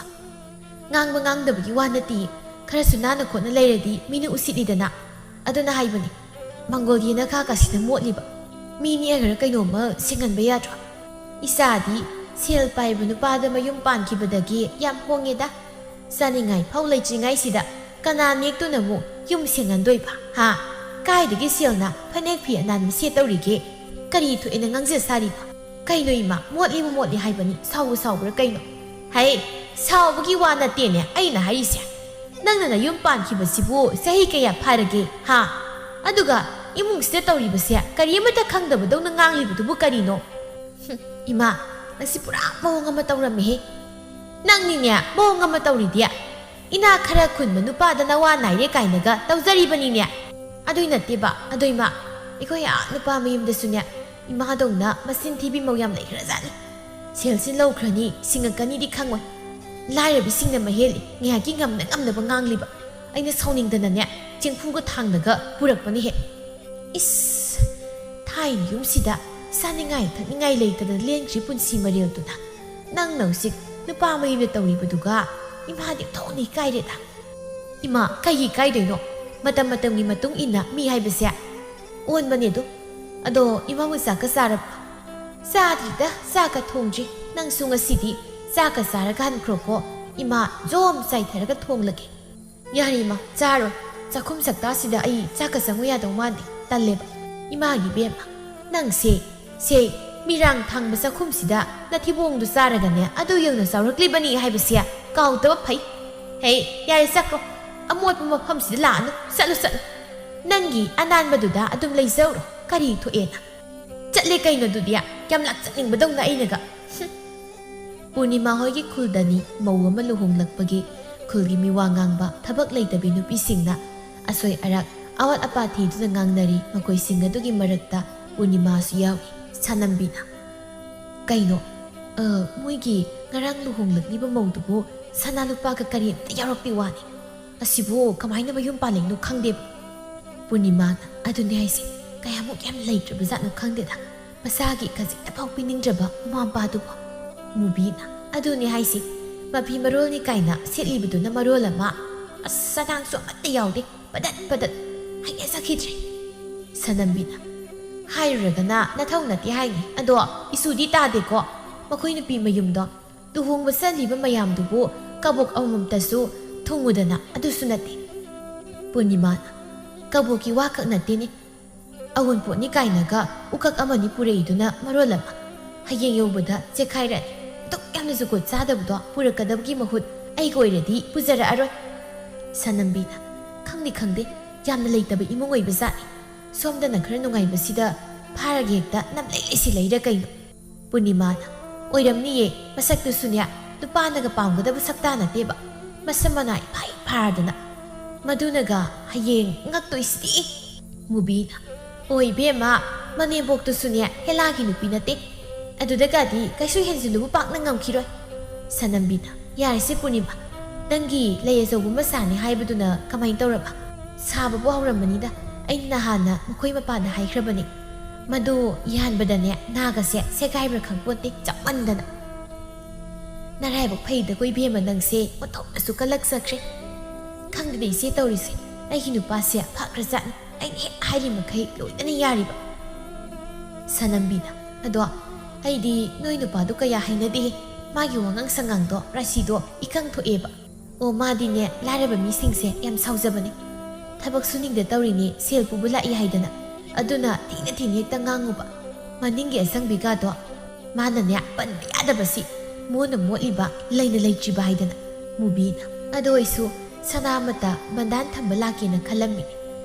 ꯉꯥꯡꯕ ꯉꯥꯡꯗꯕꯒꯤ ꯋꯥ ꯅꯠꯇꯦ, ꯈꯔꯁꯨ ꯅꯥꯟꯅ ꯈꯣꯠꯅ ꯂꯩꯔꯗꯤ ꯃꯤꯅ ꯎꯁꯤꯠꯂꯤꯗꯅ꯫ ꯑꯗꯨꯅ ꯍꯥꯏꯕꯅꯤ, ꯃꯪꯒꯣꯜ ꯌꯦꯅꯈꯥ ꯀꯥꯁꯤꯅ ꯃꯣꯠꯂꯤꯕ꯫ ꯃꯤ ꯅꯦꯛꯑꯒꯔ ꯀꯩꯅꯣꯝꯃ ꯁꯦꯡꯍꯟꯕ ꯌꯥꯗ꯭ꯔꯣ? ꯏꯆꯥꯗꯤ ꯁꯦꯜ ꯄꯥꯏꯕ ꯅꯨꯄꯥꯗ ꯃꯌꯨꯝ ꯄꯥꯟꯈꯤꯕꯗꯒꯤ ꯌꯥꯝ ꯍꯣꯡꯉꯦꯗ꯫ ꯆꯥꯅꯤꯡꯉꯥꯏ ꯐꯥꯎ ꯂꯩꯇ꯭ꯔꯤꯉꯩꯁꯤꯗ ꯀꯅꯥ ꯅꯦꯛꯇꯨꯅꯕꯨ ꯌꯨꯝ ꯁꯦꯡꯍꯟꯗꯣꯏꯕ, ꯍꯥ? ꯀꯥꯏꯗꯒꯤ ꯁꯦꯜꯅ ꯐꯅꯦꯛ ꯐꯤ ꯑꯅꯥꯟꯕ ꯁꯦꯠꯇꯧꯔꯤꯒꯦ? ꯀꯔꯤ ꯊꯣꯛꯑꯦꯅ ꯉꯥꯡꯖ ꯁꯥꯔꯤꯕ? ꯀꯩꯅꯣ ꯏꯃꯥ, ꯃꯣꯠꯂꯤꯕꯨ ꯃꯣꯠꯂꯤ ꯍꯥꯏꯕꯅꯤ, ꯁꯥꯎꯕꯨ ꯁꯥꯎꯕ꯭ꯔꯥ ꯀꯩꯅꯣ? ꯍꯩ, ꯁꯥꯎꯕꯒꯤ ꯋꯥ ꯅꯠꯇꯦꯅꯦ ꯑꯩꯅ ꯍꯥꯏꯔꯤꯁꯦ꯫ ꯅꯪꯅ ꯅꯌꯨꯝ ꯄꯥꯟꯈꯤꯕꯁꯤꯕꯨ ꯆꯍꯤ ꯀꯌꯥ ꯐꯥꯔꯒꯦ, ꯍꯥ? ꯑꯗꯨꯒ ꯏꯃꯨꯡꯁꯤꯗ ꯇꯧꯔꯤꯕꯁꯦ ꯀꯔꯤ ꯑꯃꯠꯇ ꯈꯪꯗꯕꯗꯧꯅ ꯉꯥꯡꯂꯤꯕꯗꯨꯕꯨ ꯀꯔꯤꯅꯣ? ꯍꯨꯝ, ꯏꯃꯥ, ꯅꯪꯁꯤ ꯄꯨꯔꯥ ꯃꯑꯣꯡ ꯑꯃ ꯇꯧꯔꯝꯃꯦꯍꯦ꯫ ꯅꯪꯅꯤꯅꯦ ꯃꯑꯣꯡ ꯑꯃ ꯇꯧꯔꯤꯗꯤ꯫ ꯏꯅꯥꯛ ꯈꯔ ꯈꯨꯟꯕ ꯅꯨꯄꯥꯗ ꯅꯋꯥ ꯅꯥꯏꯔꯦ ꯀꯥꯏꯅꯒ ꯇꯧꯖꯔꯤꯕꯅꯤꯅꯦ꯫ ꯑꯗꯨꯏ ꯅꯠꯇꯦꯕ, ꯑꯗꯣ ꯏꯃꯥ, ꯑꯩꯈꯣꯏ ꯑꯥ ꯅꯨꯄꯥ ꯃꯌꯨꯝꯗꯁꯨꯅꯦ ꯏꯃꯥꯗꯧꯅ ꯃꯆꯤꯟ ꯊꯤꯕꯤ ꯃꯧ ꯌꯥꯝ ꯂꯩꯈ꯭ꯔꯖꯥꯠꯅꯤ꯫ ꯁꯦꯜꯁꯤ ꯂꯧꯈ꯭ꯔꯅꯤ, ꯁꯤꯡꯉꯛꯀꯅꯤꯗꯤ ꯈꯪꯉꯣꯏ꯫ ꯂꯥꯏꯔꯕꯤꯁꯤꯡꯅ ꯃꯍꯦꯜꯂꯤ, ꯉꯥꯏꯍꯥꯛꯀꯤ ꯉꯝꯅ ꯉꯝꯅꯕ ꯉꯥꯡꯂꯤꯕ꯫ ꯑꯩꯅ ꯁꯥꯎꯅꯤꯡꯗꯅꯅꯦ ꯆꯦꯡꯐꯨꯒ ꯊꯥꯡꯂꯒ ꯄꯨꯔꯛꯄꯅꯤ ꯍꯦꯛ꯫ ꯏꯁ! ꯑꯩꯅ ꯌꯨꯝꯁꯤꯗ ꯆꯥꯅꯤꯡꯉꯥꯏ ꯊꯛꯅꯤꯡꯉꯥꯏ ꯂꯩꯇꯗꯅ ꯂꯦꯟꯈ꯭ꯔꯤ ꯄꯨꯟꯁꯤ ꯃꯔꯦꯜꯗꯨꯅ꯫ ꯅꯪꯅ ꯍꯧꯖꯤꯛ ꯅꯨꯄꯥ ꯃꯌꯨꯝꯗ ꯇꯧꯔꯤꯕꯗꯨꯒ ꯏꯃꯥꯗꯤ ꯊꯣꯛꯅ ꯏꯀꯥꯏꯔꯦꯗ꯫ ꯏꯃꯥ, ꯀꯩꯒꯤ ꯏꯀꯥꯏꯗꯣꯏꯅꯣ? ꯃꯇꯝ ꯃꯇꯝꯒꯤ ꯃꯇꯨꯡ ꯏꯟꯅ ꯃꯤ ꯍꯥꯏꯕꯁꯦ ꯑꯣꯟꯕꯅꯦ ꯑꯗꯨ꯫ ꯑꯗꯣ ꯏꯃꯥꯕꯨ ꯆꯥꯛꯀ ꯆꯥꯔꯕ? ꯆꯥꯗ꯭ꯔꯤꯗ, ꯆꯥꯛꯀ ꯊꯣꯡꯗ꯭ꯔꯤ꯫ ꯅꯪꯁꯨ ꯉꯁꯤꯗꯤ ꯆꯥꯛꯀ ꯆꯥꯔꯒ ꯍꯟꯈ꯭ꯔꯣꯀꯣ꯫ ꯏꯃꯥ ꯖꯣꯝ ꯆꯥꯏꯊꯔꯒ ꯊꯣꯡꯂꯒꯦ꯫ ꯌꯥꯔꯦ ꯏꯃꯥ, ꯆꯥꯔꯣꯏ꯫ ꯆꯥꯛꯈꯨꯝ ꯁꯛꯇꯥꯁꯤꯗ ꯑꯩ ꯆꯥꯛꯀ ꯆꯪꯉꯨ ꯌꯥꯗꯧ ꯃꯥꯟꯗꯦ꯫ ꯇꯜꯂꯦꯕ꯫ ꯏꯃꯥꯒꯤ ꯏꯕꯦꯝꯃ, ꯅꯪꯁꯦ, ꯁꯦ, ꯃꯤꯔꯥꯡ ꯊꯥꯡꯕ ꯆꯥꯛꯈꯨꯝꯁꯤꯗ ꯅꯊꯤꯕꯣꯡꯗꯨ ꯆꯥꯔꯒꯅꯦ ꯑꯗꯨ ꯌꯧꯅ ꯆꯥꯎꯔꯛꯂꯤꯕꯅꯤ ꯍꯥꯏꯕꯁꯦ ꯀꯥꯎꯗꯕ ꯐꯩ꯫ ꯍꯦ, ꯌꯥꯔꯦ ꯆꯠꯈ꯭ꯔꯣ꯫ ꯑꯃꯣꯠꯄ ꯃꯐꯝꯁꯤꯗ ꯂꯥꯛꯑꯅꯨ꯫ ꯆꯠꯂꯨ, ꯆꯠꯂꯨ꯫ ꯅꯪꯒꯤ ꯑꯅꯥꯟꯕꯗꯨꯗ ꯑꯗꯨꯝ ꯂꯩꯖꯧꯔꯣ꯫ ꯀꯔꯤ ꯊꯣꯛꯑꯦꯅ? ꯆꯠꯂꯦ ꯀꯩꯅꯣ ꯑꯗꯨꯗꯤ? ꯌꯥꯝ ꯂꯥꯛꯆꯅꯤꯡꯕꯗꯧꯅ ꯑꯩꯅꯒ꯫ ꯍꯨꯝ꯫ ꯄꯨꯔꯅꯤꯃꯥ ꯍꯣꯏꯒꯤ ꯈꯨꯜꯗꯅꯤ ꯃꯧ ꯑꯃ ꯂꯨꯍꯣꯡꯂꯛꯄꯒꯤ ꯈꯨꯜꯒꯤ ꯃꯤꯋꯥ ꯉꯥꯡꯕ, ꯊꯕꯛ ꯂꯩꯇꯕꯤ ꯅꯨꯄꯤꯁꯤꯡꯅ ꯑꯁꯣꯏ ꯑꯔꯥꯛ, ꯑꯋꯥꯠ ꯑꯄꯥ ꯊꯤꯗꯨꯅ ꯉꯥꯡꯅꯔꯤ꯫ ꯃꯈꯣꯏꯁꯤꯡ ꯑꯗꯨꯒꯤ ꯃꯔꯛꯇ ꯄꯨꯔꯅꯤꯃꯥꯁꯨ ꯌꯥꯎꯏ꯫ ꯁꯥꯅꯝꯕꯤꯅ, "ꯀꯩꯅꯣ? ꯑ, ꯃꯣꯏꯒꯤ ꯉꯔꯥꯡ ꯂꯨꯍꯣꯡꯂꯛꯂꯤꯕ ꯃꯧꯗꯨꯕꯨ ꯁꯅꯥ ꯂꯨꯄꯥꯒ ꯀꯔꯤꯝꯇ ꯌꯥꯎꯔꯛꯇꯦ ꯋꯥꯅꯤ꯫ ꯑꯁꯤꯕꯨ ꯀꯃꯥꯏꯅ ꯃꯌꯨꯝ ꯄꯥꯜꯂꯛꯏꯅꯣ ꯈꯪꯗꯦꯕ?" ꯄꯨꯔꯅꯤꯃꯥꯅ, "ꯑꯗꯨꯅꯦ ꯍꯥꯏꯁꯦ, ꯀꯌꯥꯃꯨꯛ ꯌꯥꯝ ꯂꯩꯇ꯭ꯔꯕꯖꯥꯠꯅꯣ ꯈꯪꯗꯦꯗ, ꯃꯆꯥꯒꯤ ꯈꯖꯤꯛꯇꯐꯥꯎ ꯄꯤꯅꯤꯡꯗ꯭ꯔꯕ ꯃꯃꯥ ꯃꯄꯥꯗꯨꯕꯨ꯫" ꯃꯨꯕꯤꯅ, "ꯑꯗꯨꯅꯦ ꯍꯥꯏꯁꯦ, ꯃꯐꯤ ꯃꯔꯣꯜꯅꯤ ꯀꯥꯏꯅ ꯁꯦꯠꯂꯤꯕꯗꯨꯅ ꯃꯔꯣꯜ ꯑꯃ, ꯑꯁ, ꯆꯅꯥꯡꯁꯨ ꯑꯃꯠꯇ ꯌꯥꯎꯗꯦ, ꯄꯗꯠ ꯄꯗꯠ, ꯍꯩꯅꯖꯈꯤꯗ꯭ꯔꯦ꯫" ꯁꯅꯝꯕꯤꯅ, "ꯍꯥꯏꯔꯨꯔꯒꯅ ꯅꯊꯧ ꯅꯠꯇꯦ ꯍꯥꯏꯅꯤ, ꯑꯗꯣ ꯏꯁꯨꯗꯤ ꯇꯥꯗꯦꯀꯣ꯫ ꯃꯈꯣꯏ ꯅꯨꯄꯤ ꯃꯌꯨꯝꯗꯣ ꯂꯨꯍꯣꯡꯕ ꯆꯠꯂꯤꯕ ꯃꯌꯥꯝꯗꯨꯕꯨ ꯀꯕꯣꯛ ꯑꯃꯃꯝꯇꯁꯨ ꯊꯨꯡꯉꯨꯗꯅ, ꯑꯗꯨꯁꯨ ꯅꯠꯇꯦ꯫" ꯄꯨꯔꯅꯤꯃꯥꯅ, "ꯀꯕꯣꯛꯀꯤ ꯋꯥꯈꯛ ꯅꯠꯇꯦꯅꯦ, ꯑꯋꯨꯟꯄꯣꯠꯅꯤ ꯀꯥꯏꯅꯒ ꯎꯀꯛ ꯑꯃꯅꯤ ꯄꯨꯔꯛꯏꯗꯨꯅ ꯃꯔꯣꯜ ꯑꯃ, ꯍꯌꯦꯡ ꯌꯧꯕꯗ ꯆꯦꯛꯈꯥꯏꯔꯅꯤ꯫ ꯑꯗꯨꯛ ꯌꯥꯝꯅ ꯖꯨꯒꯣꯠ ꯆꯥꯗꯕꯗꯣ ꯄꯨꯔꯛꯀꯗꯕꯒꯤ ꯃꯍꯨꯠ ꯑꯩꯒ ꯑꯣꯏꯔꯗꯤ ꯄꯨꯖꯔꯛꯑꯔꯣꯏ꯫" ꯁꯅꯝꯕꯤꯅ, "ꯈꯪꯗꯦ ꯈꯪꯗꯦ, ꯌꯥꯝꯅ ꯂꯩꯇꯕ ꯏꯃꯨꯡ ꯑꯣꯏꯕ ꯖꯥꯠꯅꯤ꯫ ꯁꯣꯝꯗꯅ ꯈꯔ ꯅꯨꯡꯉꯥꯏꯕꯁꯤꯗ ꯐꯥꯔꯒ ꯍꯦꯛꯇ ꯅꯝꯂꯩ ꯂꯩꯁꯤꯜꯂꯛꯏꯔ ꯀꯩꯅꯣ?" ꯄꯨꯔꯅꯤꯃꯥꯅ, "ꯑꯣꯏꯔꯝꯅꯤꯌꯦ, ꯃꯁꯛꯇꯨꯁꯨꯅꯦ, ꯅꯨꯄꯥꯅꯒ ꯄꯥꯝꯒꯗꯕ ꯁꯛꯇꯥ ꯅꯠꯇꯦꯕ꯫ ꯃꯁꯝ ꯃꯅꯥ ꯏꯐꯥ ꯏꯐꯥꯗꯅ꯫ ꯃꯗꯨꯅꯒ ꯍꯌꯦꯡ ꯉꯛꯇꯣꯏꯁꯤꯗꯤ꯫" ꯃꯨꯕꯤꯅ, "ꯑꯣ ꯏꯕꯦꯝꯃ, ꯃꯅꯦꯝꯕꯣꯛꯇꯨꯁꯨꯅꯦ ꯍꯦꯂꯥꯒꯤ ꯅꯨꯄꯤ ꯅꯠꯇꯦ꯫ ꯑꯗꯨꯗꯒꯗꯤ ꯀꯩꯁꯨ ꯍꯦꯟꯖꯤꯜꯂꯨꯕ ꯄꯥꯛꯅ ꯉꯝꯈꯤꯔꯣꯏ꯫" ꯁꯅꯝꯕꯤꯅ, "ꯌꯥꯔꯦꯁꯦ ꯄꯨꯔꯅꯤꯃꯥ, ꯅꯪꯒꯤ ꯂꯩ ꯑꯆꯧꯕ ꯃꯆꯥꯅꯦ ꯍꯥꯏꯕꯗꯨꯅ ꯀꯃꯥꯏꯅ ꯇꯧꯔꯕ?" "ꯁꯥꯕꯕꯨ ꯍꯧꯔꯝꯃꯅꯤꯗ, ꯑꯩꯅ ꯅꯍꯥꯟꯅ ꯃꯈꯣꯏ ꯃꯄꯥꯗ ꯍꯥꯏꯈ꯭ꯔꯕꯅꯦ꯫ ꯃꯗꯨ ꯌꯥꯟꯕꯗꯅꯦ ꯅꯥꯒꯁꯦ ꯁꯦꯒꯥꯏꯕ꯭ꯔꯥ ꯈꯪꯄꯣꯠꯇꯦ, ꯆꯞꯃꯟꯗꯅ꯫ ꯅꯔꯥꯏꯕꯛ ꯐꯩꯗꯀꯣ ꯏꯕꯦꯝꯃ, ꯅꯪꯁꯦ ꯑꯣꯟꯊꯣꯛꯅꯁꯨ ꯀꯜꯂꯛꯆꯈ꯭ꯔꯦ꯫ ꯈꯪꯗꯦꯗ ꯏꯆꯦ ꯇꯧꯔꯤꯁꯦ, ꯑꯩꯒꯤ ꯅꯨꯄꯥꯁꯦ ꯐꯈ꯭ꯔꯖꯥꯠꯅꯤ, ꯑꯩꯅ ꯍꯦꯛ ꯍꯥꯏꯔꯤ ꯃꯈꯩ ꯂꯣꯏꯅꯅ ꯌꯥꯔꯤꯕ꯫ ꯁꯅꯝꯕꯤꯅ, ꯑꯗꯣ ꯑꯩꯗꯤ ꯅꯣꯏ ꯅꯨꯄꯥꯗꯨ ꯀꯌꯥ ꯍꯩꯅꯗꯦ, ꯃꯥꯒꯤ ꯋꯥꯉꯥꯡ ꯁꯉꯥꯡꯗꯣ, ꯔꯥꯁꯤꯗꯣ ꯏꯀꯪ ꯊꯣꯛꯑꯦꯕ꯫ ꯑꯣ, ꯃꯥꯗꯤꯅꯦ ꯂꯥꯏꯔꯕ ꯃꯤꯁꯤꯡꯁꯦ ꯌꯥꯝ ꯁꯥꯎꯖꯕꯅꯦ꯫ ꯊꯕꯛ ꯁꯨꯅꯤꯡꯗ ꯇꯧꯔꯤꯅꯦ, ꯁꯦꯜ ꯄꯨꯕ ꯂꯥꯛꯏ ꯍꯥꯏꯗꯅ꯫ ꯑꯗꯨꯅ ꯊꯦꯡꯅ ꯊꯦꯡꯅ ꯍꯦꯛꯇ ꯉꯥꯡꯉꯨꯕ꯫ ꯃꯅꯤꯡꯒꯤ ꯑꯁꯪꯕꯤꯒꯥꯗꯣ ꯃꯥꯅꯅꯦ ꯄꯟꯕ ꯌꯥꯗꯕꯁꯤ, ꯃꯣꯟꯅ ꯃꯣꯠꯂꯤꯕ ꯂꯩꯅ ꯂꯩꯇ꯭ꯔꯤꯕ ꯍꯥꯏꯗꯅ꯫ ꯃꯨꯕꯤꯅ, ꯑꯗꯣ ꯑꯩꯁꯨ ꯁꯅꯥ ꯑꯃꯇ ꯕꯟꯗꯥꯟ ꯊꯝꯕ ꯂꯥꯛꯀꯦꯅ ꯈꯜꯂꯝꯃꯤꯅꯦ꯫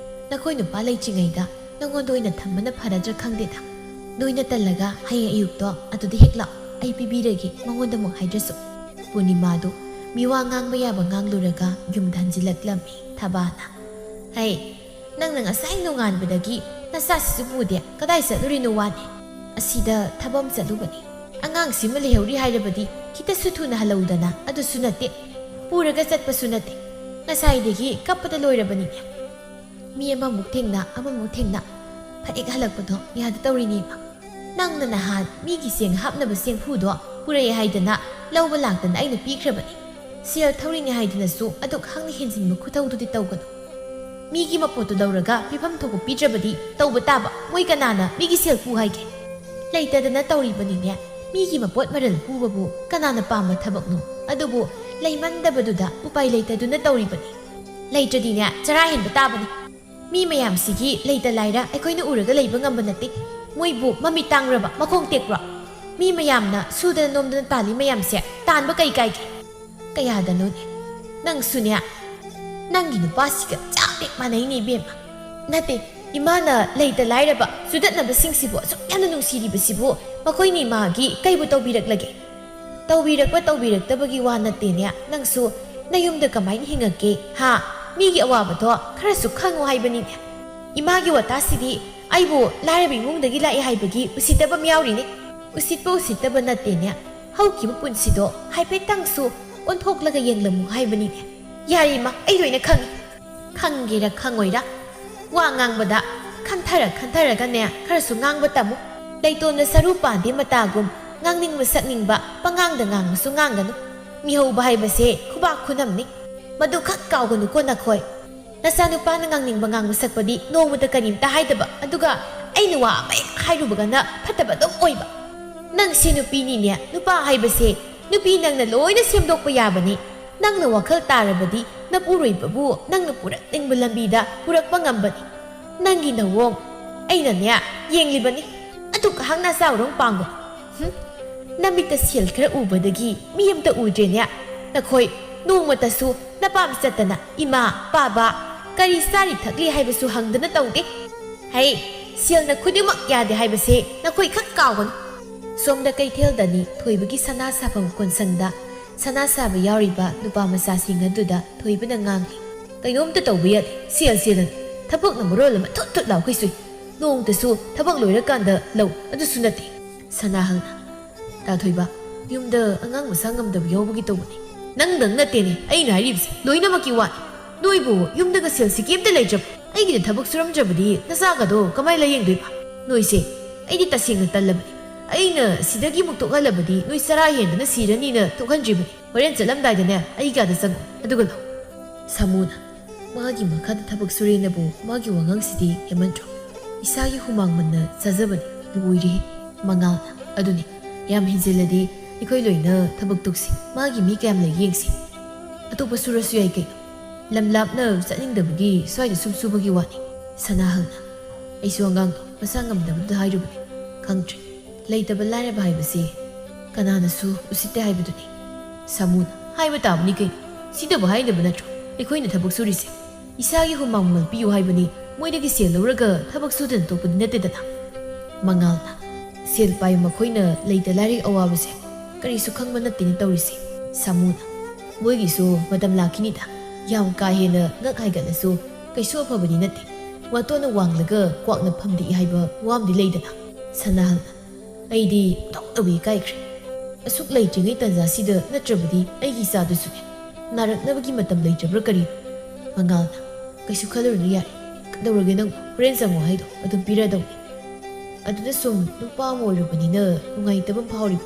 ꯅꯈꯣꯏ ꯅꯨꯄꯥ ꯂꯩꯇ꯭ꯔꯤꯉꯩꯗ ꯅꯉꯣꯟꯗ ꯑꯣꯏꯅ ꯊꯝꯕꯅ ꯐꯔꯗ꯭ꯔꯥ ꯈꯪꯗꯦꯗ꯫ ꯅꯣꯏꯅ ꯇꯜꯂꯒ ꯍꯌꯦꯡ ꯑꯌꯨꯛꯇꯣ ꯑꯗꯨꯗ ꯍꯦꯛ ꯂꯥꯛꯑꯣ, ꯑꯩ ꯄꯤꯕꯤꯔꯒꯦ, ꯃꯉꯣꯟꯗ ꯑꯃꯨꯛ ꯍꯥꯏꯗ꯭ꯔꯁꯨ꯫ ꯄꯨꯔꯅꯤꯃꯥꯗꯨ ꯃꯤꯋꯥ ꯉꯥꯡꯕ ꯌꯥꯕ ꯉꯥꯡꯂꯨꯔꯒ ꯌꯨꯝꯗ ꯍꯟꯖꯤꯜꯂꯛꯂꯝꯃꯤ ꯊꯕꯥꯅ꯫ ꯍꯩ, ꯅꯪꯅ ꯉꯁꯥꯏ ꯅꯣꯡꯉꯥꯟꯕꯗꯒꯤ ꯅꯆꯥꯁꯤꯁꯨ ꯄꯨꯗꯦ, ꯀꯗꯥꯏ ꯆꯠꯂꯨꯔꯤꯅꯣ ꯋꯥꯅꯦ? ꯑꯁꯤꯗ ꯊꯕꯛ ꯑꯃ ꯆꯠꯂꯨꯕꯅꯤ꯫ ꯑꯉꯥꯡꯁꯤꯃ ꯂꯩꯍꯧꯔꯤ ꯍꯥꯏꯔꯕꯗꯤ ꯈꯤꯇꯁꯨ ꯊꯨꯅ ꯍꯜꯂꯧꯗꯅ, ꯑꯗꯨꯁꯨ ꯅꯠꯇꯦ, ꯄꯨꯔꯒ ꯆꯠꯄꯁꯨ ꯅꯠꯇꯦ꯫ ꯉꯁꯥꯏꯗꯒꯤ ꯀꯞꯄꯗ ꯂꯣꯏꯔꯕꯅꯤꯅꯦ꯫ ꯃꯤ ꯑꯃꯃꯨꯛ ꯊꯦꯡꯅ, ꯑꯃꯃꯨꯛ ꯊꯦꯡꯅ, ꯐꯅꯦꯛ ꯍꯜꯂꯛꯄꯗꯣ ꯌꯥꯗ ꯇꯧꯔꯤꯅꯦꯕ꯫ ꯅꯪꯅ ꯅꯍꯥꯟ ꯃꯤꯒꯤ ꯆꯦꯡ ꯍꯥꯞꯅꯕ ꯆꯦꯡꯐꯨꯗꯣ ꯄꯨꯔꯛꯑꯦ ꯍꯥꯏꯗꯅ ꯂꯧꯕ ꯂꯥꯛꯇꯅ ꯑꯩꯅ ꯄꯤꯈ꯭ꯔꯕꯅꯤ꯫ ꯁꯦꯜ ꯊꯧꯔꯤꯅꯦ ꯍꯥꯏꯗꯅꯁꯨ ꯑꯗꯨꯛ ꯍꯥꯛꯅ ꯍꯦꯟꯖꯤꯟꯕ ꯈꯨꯊꯧꯗꯨꯗꯤ ꯇꯧꯒꯅꯨ꯫ ꯃꯤꯒꯤ ꯃꯄꯣꯠꯇꯨ ꯂꯧꯔꯒ ꯄꯤꯐꯝ ꯊꯣꯛꯄ ꯄꯤꯗ꯭ꯔꯕꯗꯤ ꯇꯧꯕ ꯇꯥꯕ꯫ ꯃꯣꯏ ꯀꯅꯥꯅ ꯃꯤꯒꯤ ꯁꯦꯜ ꯄꯨ ꯍꯥꯏꯒꯦ? ꯂꯩꯇꯗꯅ ꯇꯧꯔꯤꯕꯅꯤꯅꯦ꯫ ꯃꯤꯒꯤ ꯃꯄꯣꯠ ꯃꯔꯜ ꯄꯨꯕꯕꯨ ꯀꯅꯥꯅ ꯄꯥꯝꯕ ꯊꯕꯛꯅꯣ? ꯑꯗꯨꯕꯨ ꯂꯩꯃꯟꯗꯕꯗꯨꯗ ꯎꯄꯥꯏ ꯂꯩꯇꯗꯨꯅ ꯇꯧꯔꯤꯕꯅꯤ꯫ ꯂꯩꯇ꯭ꯔꯗꯤꯅꯦ, ꯆꯔꯥ ꯍꯦꯟꯕ ꯇꯥꯕꯅꯤ꯫ ꯃꯤ ꯃꯌꯥꯝꯁꯤꯒꯤ ꯂꯩꯇ ꯂꯥꯏꯔ ꯑꯩꯈꯣꯏꯅ ꯎꯔꯒ ꯂꯩꯕ ꯉꯝꯕ ꯅꯠꯇꯦ꯫ ꯃꯣꯏꯕꯨ ꯃꯃꯤꯠ ꯇꯥꯡꯕ꯭ꯔꯕ, ꯃꯈꯣꯡ ꯇꯦꯛꯄ꯭ꯔꯣ? ꯃꯤ ꯃꯌꯥꯝꯅ ꯁꯨꯗꯅ ꯅꯣꯝꯗꯅ ꯇꯥꯜꯂꯤ ꯃꯌꯥꯝꯁꯦ ꯇꯥꯟꯕ ꯀꯩ ꯀꯥꯏꯒꯦ? ꯀꯌꯥꯗꯅꯣꯅꯦ? ꯅꯪꯁꯨꯅꯦ, ꯅꯪꯒꯤ ꯅꯨꯄꯥꯁꯤꯒ ꯆꯞ ꯍꯦꯛ ꯃꯥꯟꯅꯩꯅꯦ ꯏꯕꯦꯝꯃ꯫ ꯅꯠꯇꯦ, ꯏꯃꯥꯅ ꯂꯩꯇ ꯂꯥꯏꯔꯕ ꯆꯨꯗꯠꯅꯕꯁꯤꯡꯁꯤꯕꯨ ꯑꯁꯨꯛ ꯌꯥꯝꯅ ꯅꯨꯡꯁꯤꯔꯤꯕꯁꯤꯕꯨ ꯃꯈꯣꯏꯅ ꯏꯃꯥꯒꯤ ꯀꯩꯕꯨ ꯇꯧꯕꯤꯔꯛꯂꯒꯦ? ꯇꯧꯕꯤꯔꯛꯄ ꯇꯧꯕꯤꯔꯛꯇꯕꯒꯤ ꯋꯥ ꯅꯠꯇꯦꯅꯦ, ꯅꯪꯁꯨ ꯅꯌꯨꯝꯗ ꯀꯃꯥꯏꯅ ꯍꯤꯡꯉꯛꯀꯦ? ꯍꯥ? ꯃꯤꯒꯤ ꯑꯋꯥꯕꯗꯣ ꯈꯔꯁꯨ ꯈꯪꯉꯨ ꯍꯥꯏꯕꯅꯤꯅꯦ꯫ ꯏꯃꯥꯒꯤ ꯋꯥꯇꯥꯁꯤꯗꯤ ꯑꯩꯕꯨ ꯂꯥꯏꯔꯕ ꯏꯃꯨꯡꯗꯒꯤ ꯂꯥꯛꯑꯦ ꯍꯥꯏꯕꯒꯤ ꯎꯁꯤꯠꯇꯕ ꯑꯃ ꯌꯥꯎꯔꯤꯅꯦ꯫ ꯎꯁꯤꯠꯄ ꯎꯁꯤꯠꯇꯕ ꯅꯠꯇꯦꯅꯦ, ꯍꯧꯈꯤꯕ ꯄꯨꯟꯁꯤꯗꯣ ꯍꯥꯏꯐꯦꯠꯇꯪꯁꯨ ꯑꯣꯟꯊꯣꯛꯂꯒ ꯌꯦꯡꯂꯝꯃꯨ ꯍꯥꯏꯕꯅꯤꯅꯦ꯫ ꯌꯥꯔꯦ ꯏꯃꯥ, ꯑꯩ ꯂꯣꯏꯅ ꯈꯪꯉꯤ꯫ ꯈꯪꯒꯦꯔꯥ ꯈꯪꯉꯣꯏꯔꯥ, ꯋꯥ ꯉꯥꯡꯕꯗ ꯈꯟꯊꯔ ꯈꯟꯊꯔꯒꯅꯦ ꯈꯔꯁꯨ ꯉꯥꯡꯕ ꯇꯝꯃꯨ꯫ ꯂꯩꯇꯣꯟꯗ ꯁꯔꯨ ꯄꯥꯟꯗꯦ ꯃꯇꯥꯒꯨꯝ ꯉꯥꯡꯅꯤꯡꯕ ꯁꯛꯅꯤꯡꯕ ꯄꯉꯥꯡꯗ ꯉꯥꯡꯕꯁꯨ ꯉꯥꯡꯒꯅꯨ꯫ ꯃꯤꯍꯧꯕ ꯍꯥꯏꯕꯁꯦ ꯈꯨꯕꯥꯛ ꯈꯨꯅꯝꯅꯤ꯫ ꯃꯗꯨ ꯈꯛ ꯀꯥꯎꯒꯅꯨꯀꯣ ꯅꯈꯣꯏ꯫ ꯅꯆꯥꯅꯨꯄꯥꯅ ꯉꯥꯡꯅꯤꯡꯕ ꯉꯥꯡꯕ ꯁꯛꯄꯗꯤ ꯅꯣꯡꯃꯇ ꯀꯔꯤꯝꯇ ꯍꯥꯏꯗꯕ, ꯑꯗꯨꯒ ꯑꯩꯅ ꯋꯥ ꯑꯃ ꯍꯦꯛ ꯍꯥꯏꯔꯨꯕꯒꯅ ꯐꯠꯇꯕ ꯑꯗꯨꯝ ꯑꯣꯏꯕ꯫ ꯅꯪꯁꯦ ꯅꯨꯄꯤꯅꯤꯅꯦ, ꯅꯨꯄꯥ ꯍꯥꯏꯕꯁꯦ ꯅꯨꯄꯤ ꯅꯪꯅ ꯂꯣꯏꯅ ꯁꯦꯝꯗꯣꯛꯄ ꯌꯥꯕꯅꯤ꯫ ꯅꯪꯅ ꯋꯥꯈꯜ ꯇꯥꯔꯕꯗꯤ ꯅꯄꯨꯔꯣꯏꯕꯕꯨ ꯅꯪꯅ ꯄꯨꯔꯛꯅꯤꯡꯕ ꯂꯝꯕꯤꯗ ꯄꯨꯔꯛꯄ ꯉꯝꯕꯅꯤ꯫ ꯅꯪꯒꯤ ꯅꯋꯣꯡ ꯑꯩꯅꯅꯦ ꯌꯦꯡꯂꯤꯕꯅꯤ꯫ ꯑꯗꯨꯛ ꯍꯥꯛꯅ ꯆꯥꯎꯔꯣꯡ ꯄꯥꯡꯒꯅꯨ꯫ ꯍꯨꯝ? ꯅꯃꯤꯠꯇ ꯁꯦꯜ ꯈꯔ ꯎꯕꯗꯒꯤ ꯃꯤ ꯑꯃꯇ ꯎꯗ꯭ꯔꯦꯅꯦ꯫ ꯅꯈꯣꯏ ꯅꯣꯡꯃꯇꯁꯨ ꯅꯄꯥꯝ ꯆꯠꯇꯅ ꯏꯃꯥ, ꯄꯥꯕ, ꯀꯔꯤ ꯆꯥꯔꯤ ꯊꯛꯂꯤ ꯍꯥꯏꯕꯁꯨ ꯍꯪꯗꯅ ꯇꯧꯗꯦ꯫ ꯍꯩ, ꯁꯦꯜꯅ ꯈꯨꯗꯤꯡꯃꯛ ꯌꯥꯗꯦ ꯍꯥꯏꯕꯁꯦ ꯅꯈꯣꯏ ꯈꯛ ꯀꯥꯎꯒꯅꯨ꯫ ꯁꯣꯝꯗ ꯀꯩꯊꯦꯜꯗꯅꯤ ꯊꯣꯏꯕꯒꯤ ꯁꯅꯥ ꯁꯥꯐꯝ ꯀꯣꯟꯁꯪꯗ ꯁꯅꯥ ꯁꯥꯕ ꯌꯥꯎꯔꯤꯕ ꯅꯨꯄꯥ ꯃꯆꯥꯁꯤꯡ ꯑꯗꯨꯗ ꯊꯣꯏꯕꯅ ꯉꯥꯡꯂꯤ꯫ ꯀꯩꯅꯣꯝꯇ ꯇꯧꯕ ꯌꯥꯗꯦ, ꯁꯦꯜ ꯁꯦꯜꯅ꯫ ꯊꯕꯛꯅ ꯃꯔꯣꯜ ꯑꯃ ꯊꯨꯠ ꯊꯨꯠ ꯂꯥꯎꯈꯩ ꯁꯨꯏ꯫ ꯅꯣꯡꯃꯇꯁꯨ ꯊꯕꯛ ꯂꯣꯏꯔꯀꯥꯟꯗ ꯂꯧ, ꯑꯗꯨꯁꯨ ꯅꯠꯇꯦ꯫ ꯁꯅꯥꯍꯜꯅ, ꯇꯥ ꯊꯣꯏꯕ, ꯌꯨꯝꯗ ꯑꯉꯥꯡ ꯃꯁꯥ ꯉꯝꯗꯕ ꯌꯥꯎꯕꯒꯤ ꯇꯧꯕꯅꯤ꯫ ꯅꯪꯗꯪ ꯅꯠꯇꯦꯅꯦ ꯑꯩꯅ ꯍꯥꯏꯔꯤꯕꯁꯦ, ꯂꯣꯏꯅꯃꯛꯀꯤ ꯋꯥꯅꯤ꯫ ꯅꯣꯏꯕꯨ ꯌꯨꯝꯗꯒ ꯁꯦꯜꯁꯤ ꯀꯩꯝꯇ ꯂꯩꯇ꯭ꯔꯕ? ꯑꯩꯒꯤꯗ ꯊꯕꯛ ꯁꯨꯔꯝꯗ꯭ꯔꯕꯗꯤ ꯅꯆꯥꯒꯗꯣ ꯀꯃꯥꯏꯅ ꯂꯥꯌꯦꯡꯗꯣꯏꯕ? ꯅꯣꯏꯁꯦ ꯑꯩꯗꯤ ꯇꯁꯦꯡꯅ ꯇꯜꯂꯕꯅꯤ꯫ ꯑꯩꯅ ꯁꯤꯗꯒꯤ ꯑꯃꯨꯛ ꯊꯣꯛꯍꯜꯂꯕꯗꯤ ꯅꯣꯏ ꯆꯔꯥ ꯍꯦꯟꯗꯅ ꯁꯤꯔꯅꯤꯅ ꯊꯣꯛꯍꯟꯗ꯭ꯔꯤꯕꯅꯤ꯫ ꯍꯣꯔꯦꯟ ꯆꯠꯂꯝꯗꯥꯏꯗꯅꯦ ꯑꯩ ꯀꯥꯗ ꯆꯪꯉꯣ, ꯑꯗꯨꯒ ꯂꯧ꯫ ꯁꯥꯃꯨꯅ, ꯃꯥꯒꯤ ꯃꯈꯥꯗ ꯊꯕꯛ ꯁꯨꯔꯦꯅꯕꯨ ꯃꯥꯒꯤ ꯋꯥꯉꯥꯡꯁꯤꯗꯤ ꯍꯦꯟꯃꯟꯗ꯭ꯔꯣ? ꯏꯁꯥꯒꯤ ꯍꯨꯃꯥꯡ ꯃꯟꯅ ꯆꯥꯖꯕꯅꯤ, ꯂꯣꯏꯔꯦ꯫ ꯃꯉꯥꯜꯅ, ꯑꯗꯨꯅꯤ, ꯌꯥꯝ ꯍꯦꯟꯖꯤꯜꯂꯗꯤ ꯑꯩꯈꯣꯏ ꯂꯣꯏꯅ ꯊꯕꯛ ꯇꯣꯛꯁꯤ꯫ ꯃꯥꯒꯤ ꯃꯤ ꯀꯌꯥꯝ ꯂꯩ ꯌꯦꯡꯁꯤ꯫ ꯑꯇꯣꯞꯄ ꯁꯨꯔꯁꯨ ꯌꯥꯏ ꯀꯩꯅꯣ꯫ ꯂꯝ ꯂꯥꯞꯅ ꯆꯠꯅꯤꯡꯗꯕꯒꯤ ꯁ꯭ꯋꯥꯏꯗ ꯁꯨꯝ ꯁꯨꯕꯒꯤ ꯋꯥꯅꯤ꯫ ꯁꯅꯥꯍꯜꯅ, ꯑꯩꯁꯨ ꯑꯉꯥꯡꯗꯣ ꯃꯁꯥ ꯉꯝꯗꯕꯗꯨꯗ ꯍꯥꯏꯔꯨꯕꯅꯤ꯫ ꯈꯪꯗ꯭ꯔꯦ꯫ ꯂꯩꯇꯕ ꯂꯥꯏꯔꯕ ꯍꯥꯏꯕꯁꯤ ꯀꯅꯥꯅꯁꯨ ꯎꯁꯤꯠꯇꯦ ꯍꯥꯏꯕꯗꯨꯅꯤ꯫ ꯁꯥꯃꯨꯅ, ꯍꯥꯏꯕ ꯇꯥꯕꯅꯤ ꯀꯩꯅꯣ꯫ ꯁꯤꯗꯕꯨ ꯍꯥꯏꯅꯕ ꯅꯠꯇ꯭ꯔꯣ ꯑꯩꯈꯣꯏꯅ ꯊꯕꯛ ꯁꯨꯔꯤꯁꯦ? ꯏꯁꯥꯒꯤ ꯍꯨꯃꯥꯡ ꯃꯃꯜ ꯄꯤꯌꯨ ꯍꯥꯏꯕꯅꯤ, ꯃꯣꯏꯗꯒꯤ ꯁꯦꯜ ꯂꯧꯔꯒ ꯊꯕꯛ ꯁꯨꯗꯅ ꯇꯣꯛꯄꯗꯤ ꯅꯠꯇꯦꯗꯅ꯫ ꯃꯉꯥꯜꯅ, ꯁꯦꯜ ꯄꯥꯏꯕ ꯃꯈꯣꯏꯅ ꯂꯩꯇ ꯂꯥꯏꯔꯒꯤ ꯑꯋꯥꯕꯁꯦ ꯀꯔꯤꯁꯨ ꯈꯪꯕ ꯅꯠꯇꯦꯅꯦ ꯇꯧꯔꯤꯁꯦ꯫ ꯁꯥꯃꯨꯅ, ꯃꯣꯏꯒꯤꯁꯨ ꯃꯇꯝ ꯂꯥꯛꯈꯤꯅꯤꯗ꯫ ꯌꯥꯝ ꯀꯥ ꯍꯦꯟꯅ ꯉꯛ ꯍꯥꯏꯒꯠꯂꯁꯨ ꯀꯩꯁꯨ ꯑꯐꯕꯗꯤ ꯅꯠꯇꯦ꯫ ꯋꯥꯇꯣꯟꯅ ꯋꯥꯡꯂꯒ ꯀ꯭ꯋꯥꯛꯅ ꯐꯝꯗꯦꯛꯏ ꯍꯥꯏꯕ ꯋꯥ ꯑꯃꯗꯤ ꯂꯩꯗꯅ꯫ ꯁꯅꯥꯍꯜꯅ, ꯑꯩꯗꯤ ꯄꯨꯡꯇꯧꯗꯕꯨ ꯏꯀꯥꯏꯈ꯭ꯔꯦ꯫ ꯑꯁꯨꯛ ꯂꯩꯇ꯭ꯔꯤꯉꯩ ꯇꯟꯖꯥꯁꯤꯗ ꯅꯠꯇ꯭ꯔꯕꯗꯤ ꯑꯩꯒꯤ ꯏꯆꯥꯗꯨꯁꯨꯅꯦ ꯅꯥꯔꯛꯅꯕꯒꯤ ꯃꯇꯝ ꯂꯩꯇ꯭ꯔꯕ꯭ꯔꯥ ꯀꯔꯤꯅꯣ? ꯃꯉꯥꯜꯅ, ꯀꯩꯁꯨ ꯈꯜꯂꯨꯔꯅꯨ ꯌꯥꯔꯦ꯫ ꯀꯩꯗꯧꯔꯒꯦ ꯅꯪ? ꯍꯣꯔꯦꯟ ꯆꯪꯉꯣ ꯍꯥꯏꯗꯣ ꯑꯗꯨꯝ ꯄꯤꯔꯗꯧꯅꯤ꯫ ꯑꯗꯨꯗ ꯁꯨꯝ ꯅꯨꯄꯥ ꯑꯃ ꯑꯣꯏꯔꯨꯕꯅꯤꯅ ꯅꯨꯡꯉꯥꯏꯇꯕ ꯑꯃ ꯐꯥꯎꯔꯤꯕ꯫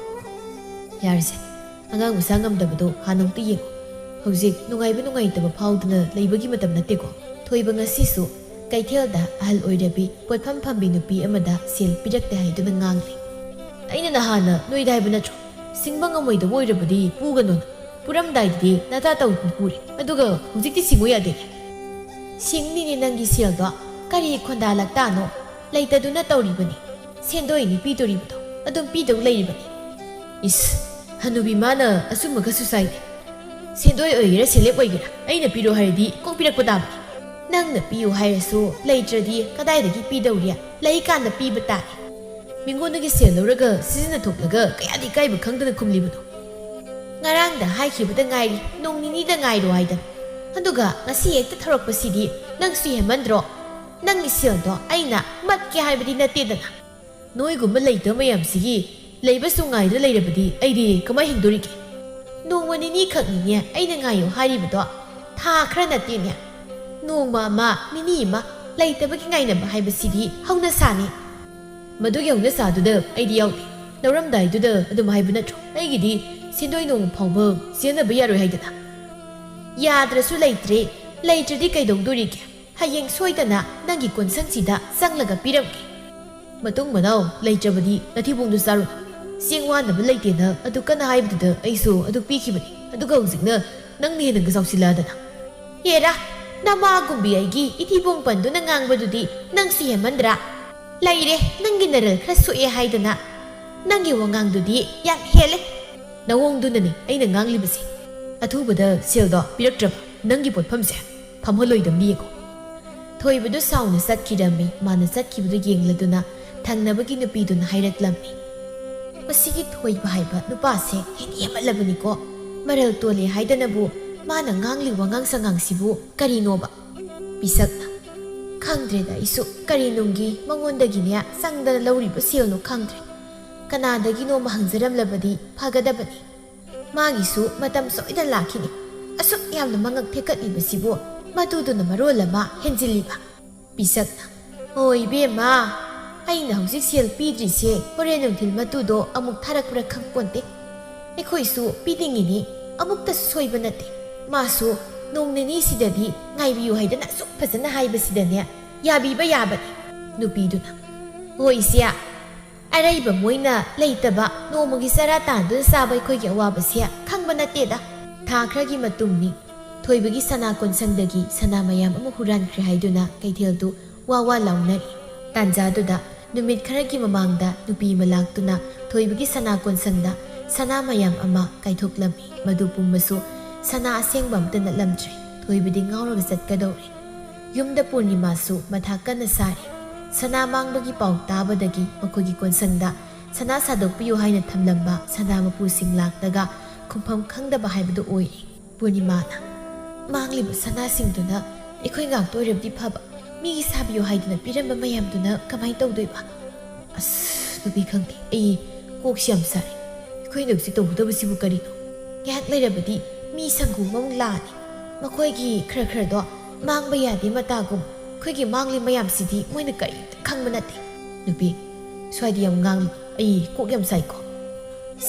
ꯌꯥꯔꯦꯁꯦ, ꯑꯉꯥꯡ ꯃꯁꯥ ꯉꯝꯗꯕꯗꯣ ꯍꯥꯟꯅ ꯑꯃꯨꯛꯇ ꯌꯦꯡꯉꯨ꯫ ꯍꯧꯖꯤꯛ ꯅꯨꯡꯉꯥꯏꯕ ꯅꯨꯡꯉꯥꯏꯇꯕ ꯐꯥꯎꯗꯅ ꯂꯩꯕꯒꯤ ꯃꯇꯝ ꯅꯠꯇꯦꯀꯣ꯫ ꯊꯣꯏꯕ ꯉꯁꯤꯁꯨ ꯀꯩꯊꯦꯜꯗ ꯑꯍꯜ ꯑꯣꯏꯔꯕꯤ ꯄꯣꯠꯐꯝ ꯐꯝꯕꯤ ꯅꯨꯄꯤ ꯑꯃꯗ ꯁꯦꯜ ꯄꯤꯔꯛꯇꯦ ꯍꯥꯏꯗꯨꯅ ꯉꯥꯡꯂꯤ꯫ ꯑꯩꯅ ꯅꯍꯥꯟꯅ ꯅꯣꯏꯗ ꯍꯥꯏꯕ ꯅꯠꯇ꯭ꯔꯣ? ꯁꯤꯡꯕ ꯉꯝꯃꯣꯏꯗꯕ ꯑꯣꯏꯔꯕꯗꯤ ꯄꯨꯒꯅꯨꯅ꯫ ꯄꯨꯔꯝꯗꯥꯏꯗꯗꯤ ꯅꯇꯥ ꯇꯧꯗꯨꯅ ꯄꯨꯔꯦ, ꯑꯗꯨꯒ ꯍꯧꯖꯤꯛꯇꯤ ꯁꯤꯡꯉꯨ ꯌꯥꯗꯦꯅꯦ꯫ ꯁꯤꯡꯅꯤꯅꯦ ꯅꯪꯒꯤ ꯁꯦꯜꯗꯣ꯫ ꯀꯔꯤ ꯈꯣꯟꯗꯥ ꯂꯛꯇꯥꯅꯣ? ꯂꯩꯇꯗꯨꯅ ꯇꯧꯔꯤꯕꯅꯤ꯫ ꯁꯦꯟꯗꯣꯏꯅꯤ ꯄꯤꯗꯣꯔꯤꯕꯗꯣ ꯑꯗꯨꯝ ꯄꯤꯗꯧ ꯂꯩꯔꯤꯕꯅꯤ꯫ ꯏꯁ, ꯍꯅꯨꯕꯤ ꯃꯥꯅ ꯑꯆꯨꯝꯕꯒꯁꯨ ꯁꯥꯏꯅꯦ꯫ ꯁꯦꯟꯗꯣꯏ ꯑꯣꯏꯒꯦꯔꯥ ꯁꯦꯜꯂꯦꯞ ꯑꯣꯏꯒꯦꯔꯥ ꯑꯩꯅ ꯄꯤꯔꯣ ꯍꯥꯏꯔꯗꯤ ꯀꯣꯛ ꯄꯤꯔꯛꯄ ꯇꯥꯕꯅꯤ꯫ ꯅꯪꯅ ꯄꯤꯌꯨ ꯍꯥꯏꯔꯁꯨ ꯂꯩꯇ꯭ꯔꯗꯤ ꯀꯗꯥꯏꯗꯒꯤ ꯄꯤꯗꯧꯔꯤ? ꯂꯩꯀꯥꯟꯗ ꯄꯤꯕ ꯇꯥꯏ꯫ ꯃꯤꯉꯣꯟꯗꯒꯤ ꯁꯦꯜ ꯂꯧꯔꯒ ꯁꯤꯖꯤꯟꯅꯊꯣꯛꯂꯒ ꯀꯌꯥꯗꯤ ꯏꯀꯥꯏꯕ ꯈꯪꯗꯅ ꯈꯨꯝꯂꯤꯕꯅꯣ? ꯉꯔꯥꯡꯗ ꯍꯥꯏꯈꯤꯕꯗ ꯉꯥꯏꯔꯤ, ꯅꯣꯡ ꯅꯤꯅꯤꯗ ꯉꯥꯏꯔꯣ ꯍꯥꯏꯗꯅ꯫ ꯑꯗꯨꯒ ꯉꯁꯤ ꯍꯦꯛꯇ ꯊꯧꯔꯛꯄꯁꯤꯗꯤ ꯅꯪꯁꯨ ꯍꯦꯟꯃꯟꯗ꯭ꯔꯣ? ꯅꯪꯒꯤ ꯁꯦꯜꯗꯣ ꯑꯩꯅ ꯃꯠꯀꯦ ꯍꯥꯏꯕꯗꯤ ꯅꯠꯇꯦꯗꯅ꯫ ꯅꯣꯏꯒꯨꯝꯕ ꯂꯩꯇꯕ ꯃꯌꯥꯝꯁꯤꯒꯤ ꯂꯩꯕꯁꯨ ꯉꯥꯏꯗ ꯂꯩꯔꯕꯗꯤ ꯑꯩꯗꯤ ꯀꯃꯥꯏ ꯍꯤꯡꯗꯣꯔꯤꯒꯦ? ꯅꯣꯡꯃ ꯅꯤꯅꯤ ꯈꯛꯅꯤꯅꯦ ꯑꯩꯅ ꯉꯥꯏꯌꯣ ꯍꯥꯏꯔꯤꯕꯗꯣ, ꯊꯥ ꯈꯔ ꯅꯠꯇꯦꯅꯦ꯫ ꯅꯣꯡꯃ ꯑꯃ, ꯅꯤꯅꯤ ꯑꯃ ꯂꯩꯇꯕꯒꯤ ꯉꯥꯏꯅꯕ ꯍꯥꯏꯕꯁꯤꯗꯤ ꯍꯧꯅꯁꯥꯅꯤ꯫ ꯃꯗꯨꯒꯤ ꯍꯧꯅꯁꯥꯗꯨꯗ ꯑꯩꯗꯤ ꯌꯥꯎꯗꯦ꯫ ꯂꯧꯔꯝꯗꯥꯏꯗꯨꯗ ꯑꯗꯨꯝ ꯍꯥꯏꯕ ꯅꯠꯇ꯭ꯔꯣ? ꯑꯩꯒꯤꯗꯤ ꯁꯦꯟꯗꯣꯏ ꯅꯣꯡꯃ ꯐꯥꯎꯕ ꯆꯦꯟꯅꯕ ꯌꯥꯔꯣꯏ ꯍꯥꯏꯗꯅ꯫ ꯌꯥꯗ꯭ꯔꯁꯨ ꯂꯩꯇ꯭ꯔꯦ, ꯂꯩꯇ꯭ꯔꯗꯤ ꯀꯩꯗꯧꯗꯣꯔꯤꯒꯦ? ꯍꯌꯦꯡ ꯁꯣꯏꯗꯅ ꯅꯪꯒꯤ ꯀꯣꯟꯁꯪꯁꯤꯗ ꯆꯪꯂꯒ ꯄꯤꯔꯝꯒꯦ꯫ ꯃꯇꯨꯡ ꯃꯅꯥꯎ ꯂꯩꯇ꯭ꯔꯕꯗꯤ ꯅꯊꯤꯕꯣꯡꯗꯨ ꯆꯥꯔꯨ꯫ ꯆꯦꯡ ꯋꯥꯅꯕ ꯂꯩꯇꯦꯅ ꯑꯗꯨ ꯀꯟꯅ ꯍꯥꯏꯕꯗꯨꯗ ꯑꯩꯁꯨ ꯑꯗꯨ ꯄꯤꯈꯤꯕꯅꯤ꯫ ꯑꯗꯨꯒ ꯍꯧꯖꯤꯛꯅ ꯅꯪꯅ ꯍꯦꯟꯅ ꯆꯥꯎꯁꯤꯜꯂꯛꯑꯗꯅ꯫ ꯍꯦꯔꯥ, ꯅꯃꯥꯒꯨꯝꯕꯤ ꯑꯩꯒꯤ ꯏꯊꯤꯕꯣꯡ ꯄꯟꯗꯨꯅ ꯉꯥꯡꯕꯗꯨꯗꯤ ꯅꯪꯁꯨ ꯍꯦꯟꯃꯟꯗ꯭ꯔꯥ? ꯂꯩꯔꯦ, ꯅꯪꯒꯤ ꯅꯔꯜ ꯈꯔ ꯁꯣꯛꯑꯦ ꯍꯥꯏꯗꯅ꯫ ꯅꯪꯒꯤ ꯋꯥꯉꯥꯡꯗꯨꯗꯤ ꯌꯥꯝ ꯍꯦꯜꯂꯦ꯫ ꯅꯋꯣꯡꯗꯨꯅꯅꯦ ꯑꯩꯅ ꯉꯥꯡꯂꯤꯕꯁꯦ꯫ ꯑꯊꯨꯕꯗ ꯁꯦꯜꯗꯣ ꯄꯤꯔꯛꯇ꯭ꯔꯕ ꯅꯪꯒꯤ ꯄꯣꯠꯐꯝꯁꯦ ꯐꯝꯍꯜꯂꯣꯏꯗꯕꯅꯤ ꯌꯦꯡꯉꯣ꯫ ꯊꯣꯏꯕꯗꯨ ꯁꯥꯎꯅ ꯆꯠꯈꯤꯔꯝꯃꯤ꯫ ꯃꯥꯅ ꯆꯠꯈꯤꯕꯗꯨ ꯌꯦꯡꯂꯗꯨꯅ ꯊꯪꯅꯕꯒꯤ ꯅꯨꯄꯤꯗꯨꯅ ꯍꯥꯏꯔꯛꯂꯝꯃꯤ, "ꯃꯁꯤꯒꯤ ꯊꯣꯏꯕ ꯍꯥꯏꯕ ꯅꯨꯄꯥꯁꯦ ꯍꯦꯟꯗꯤ ꯍꯦꯟꯃꯜꯂꯕꯅꯤꯀꯣ꯫ ꯃꯔꯜ ꯇꯣꯜꯂꯦ ꯍꯥꯏꯗꯅꯕꯨ ꯃꯥꯅ ꯉꯥꯡꯂꯤ ꯋꯥꯉꯥꯡ ꯁꯉꯥꯡꯁꯤꯕꯨ ꯀꯔꯤꯅꯣꯕ?" ꯄꯤꯁꯛꯅ, "ꯈꯪꯗ꯭ꯔꯦꯗ ꯑꯩꯁꯨ ꯀꯔꯤ ꯅꯨꯡꯒꯤ ꯃꯉꯣꯟꯗꯒꯤꯅꯦ ꯆꯪꯗꯅ ꯂꯧꯔꯤꯕ ꯁꯦꯜꯅꯣ ꯈꯪꯗ꯭ꯔꯦ꯫ ꯀꯅꯥꯗꯒꯤꯅꯣꯃ ꯍꯪꯖꯔꯝꯂꯕꯗꯤ ꯐꯒꯗꯕꯅꯤ꯫ ꯃꯥꯒꯤꯁꯨ ꯃꯇꯝ ꯁꯣꯏꯗꯅ ꯂꯥꯛꯈꯤꯅꯤ꯫ ꯑꯁꯨꯛ ꯌꯥꯝꯅ ꯃꯉꯛ ꯊꯦꯛꯀꯠꯂꯤꯕꯁꯤꯕꯨ ꯃꯗꯨꯗꯨꯅ ꯃꯔꯣꯜ ꯑꯃ ꯍꯦꯟꯖꯤꯜꯂꯤꯕ꯫" ꯄꯤꯁꯛꯅ, "ꯍꯣꯏ ꯏꯕꯦꯝꯃ, ꯑꯩꯅ ꯍꯧꯖꯤꯛ ꯁꯦꯜ ꯄꯤꯗ꯭ꯔꯤꯁꯦ ꯍꯣꯔꯦꯟ ꯅꯨꯡꯊꯤꯜ ꯃꯇꯨꯗꯣ ꯑꯃꯨꯛ ꯊꯥꯔꯛꯄ꯭ꯔꯥ ꯈꯪꯄꯣꯟꯇꯦ꯫ ꯑꯩꯈꯣꯏꯁꯨ ꯄꯤꯅꯤꯡꯉꯤꯅꯤ, ꯑꯃꯨꯛꯇꯁꯨ ꯁꯣꯏꯕ ꯅꯠꯇꯦ꯫ ꯃꯥꯁꯨ ꯅꯣꯡ ꯅꯤꯅꯤꯁꯤꯗꯗꯤ ꯉꯥꯏꯕꯤꯌꯨ ꯍꯥꯏꯗꯅ ꯑꯁꯨꯛ ꯐꯖꯅ ꯍꯥꯏꯕꯁꯤꯗꯅꯦ, ꯌꯥꯕꯤꯕ ꯌꯥꯕꯅꯤ꯫" ꯅꯨꯄꯤꯗꯨꯅ, "ꯍꯣꯏ ꯏꯆꯦ, ꯑꯔꯩꯕ ꯃꯣꯏꯅ ꯂꯩꯇꯕ ꯅꯣꯡꯃꯒꯤ ꯆꯔꯥ ꯇꯥꯟꯗꯨꯅ ꯆꯥꯕ ꯑꯩꯈꯣꯏꯒꯤ ꯑꯋꯥꯕꯁꯦ ꯈꯪꯕ ꯅꯠꯇꯦꯗ꯫ ꯊꯥ ꯈꯔꯒꯤ ꯃꯇꯨꯡꯅꯤ, ꯊꯣꯏꯕꯒꯤ ꯁꯅꯥ ꯀꯣꯟꯁꯪꯗꯒꯤ ꯁꯅꯥ ꯃꯌꯥꯝ ꯑꯃ ꯍꯨꯔꯥꯟꯈ꯭ꯔꯦ ꯍꯥꯏꯗꯨꯅ ꯀꯩꯊꯦꯜꯗꯨ ꯋꯥ ꯋꯥ ꯂꯥꯎꯅꯔꯤ꯫ ꯇꯥꯟꯖꯥꯗꯨꯗ ꯅꯨꯃꯤꯠ ꯈꯔꯒꯤ ꯃꯃꯥꯡꯗ ꯅꯨꯄꯤ ꯑꯃ ꯂꯥꯛꯇꯨꯅ ꯊꯣꯏꯕꯒꯤ ꯁꯅꯥ ꯀꯣꯟꯁꯪꯗ ꯁꯅꯥ ꯃꯌꯥꯝ ꯑꯃ ꯀꯥꯏꯊꯣꯛꯂꯝꯃꯤ꯫ ꯃꯗꯨ ꯄꯨꯝꯕꯁꯨ ꯁꯅꯥ ꯑꯁꯦꯡꯕ ꯑꯝꯇ ꯅꯠꯂꯝꯗ꯭ꯔꯦ꯫ ꯊꯣꯏꯕꯗꯤ ꯉꯥꯎꯔꯒ ꯆꯠꯀꯗꯧꯔꯦ꯫ ꯌꯨꯝꯗ ꯄꯨꯔꯅꯤꯃꯥꯁꯨ ꯃꯊꯥ ꯀꯟꯅ ꯁꯥꯔꯤ꯫ ꯁꯅꯥ ꯃꯥꯡꯕꯒꯤ ꯄꯥꯎ ꯇꯥꯕꯗꯒꯤ ꯃꯈꯣꯏꯒꯤ ꯀꯣꯟꯁꯪꯗ ꯁꯅꯥ ꯁꯥꯗꯣꯛꯄꯤꯌꯨ ꯍꯥꯏꯅ ꯊꯝꯂꯝꯕ ꯁꯅꯥ ꯃꯄꯨꯁꯤꯡ ꯂꯥꯛꯂꯒ ꯈꯨꯝꯐꯝ ꯈꯪꯗꯕ ꯍꯥꯏꯕꯗꯨ ꯑꯣꯏꯔꯦ꯫ ꯄꯨꯔꯅꯤꯃꯥꯅ, "ꯃꯥꯡꯂꯤꯕ ꯁꯅꯥꯁꯤꯡꯗꯨꯅ ꯑꯩꯈꯣꯏ ꯉꯥꯛꯇ ꯑꯣꯏꯔꯕꯗꯤ ꯐꯕ, ꯃꯤꯒꯤ ꯁꯥꯕꯤꯌꯨ ꯍꯥꯏꯗꯅ ꯄꯤꯔꯝꯕ ꯃꯌꯥꯝꯗꯨꯅ ꯀꯃꯥꯏꯅ ꯇꯧꯗꯣꯏꯕ?" ꯑꯁ, ꯅꯨꯄꯤ ꯈꯪꯗꯦ, ꯑꯩ ꯀꯣꯛꯁꯤ ꯌꯥꯝ ꯁꯥꯔꯦ꯫ ꯑꯩꯈꯣꯏꯅ ꯍꯧꯖꯤꯛ ꯇꯧꯒꯗꯕꯁꯤꯕꯨ ꯀꯔꯤꯅꯣ? ꯉꯥꯏꯍꯥꯛ ꯂꯩꯔꯕꯗꯤ ꯃꯤ ꯁꯪꯒꯨꯝ ꯑꯃꯨꯛ ꯂꯥꯛꯑꯅꯤ꯫ ꯃꯈꯣꯏꯒꯤ ꯈꯔ ꯈꯔꯗꯣ ꯃꯥꯡꯕ ꯌꯥꯗꯦ ꯃꯇꯥꯒꯨꯝ, ꯑꯩꯈꯣꯏꯒꯤ ꯃꯥꯡꯂꯤ ꯃꯌꯥꯝꯁꯤꯗꯤ ꯃꯣꯏꯅ ꯀꯔꯤꯝꯇ ꯈꯪꯕ ꯅꯠꯇꯦ꯫ ꯅꯨꯄꯤ, ꯁ꯭ꯋꯥꯏꯗ ꯌꯥꯝ ꯉꯥꯡꯂꯨ, ꯑꯩ ꯀꯣꯛ ꯌꯥꯝ ꯁꯥꯏꯀꯣ꯫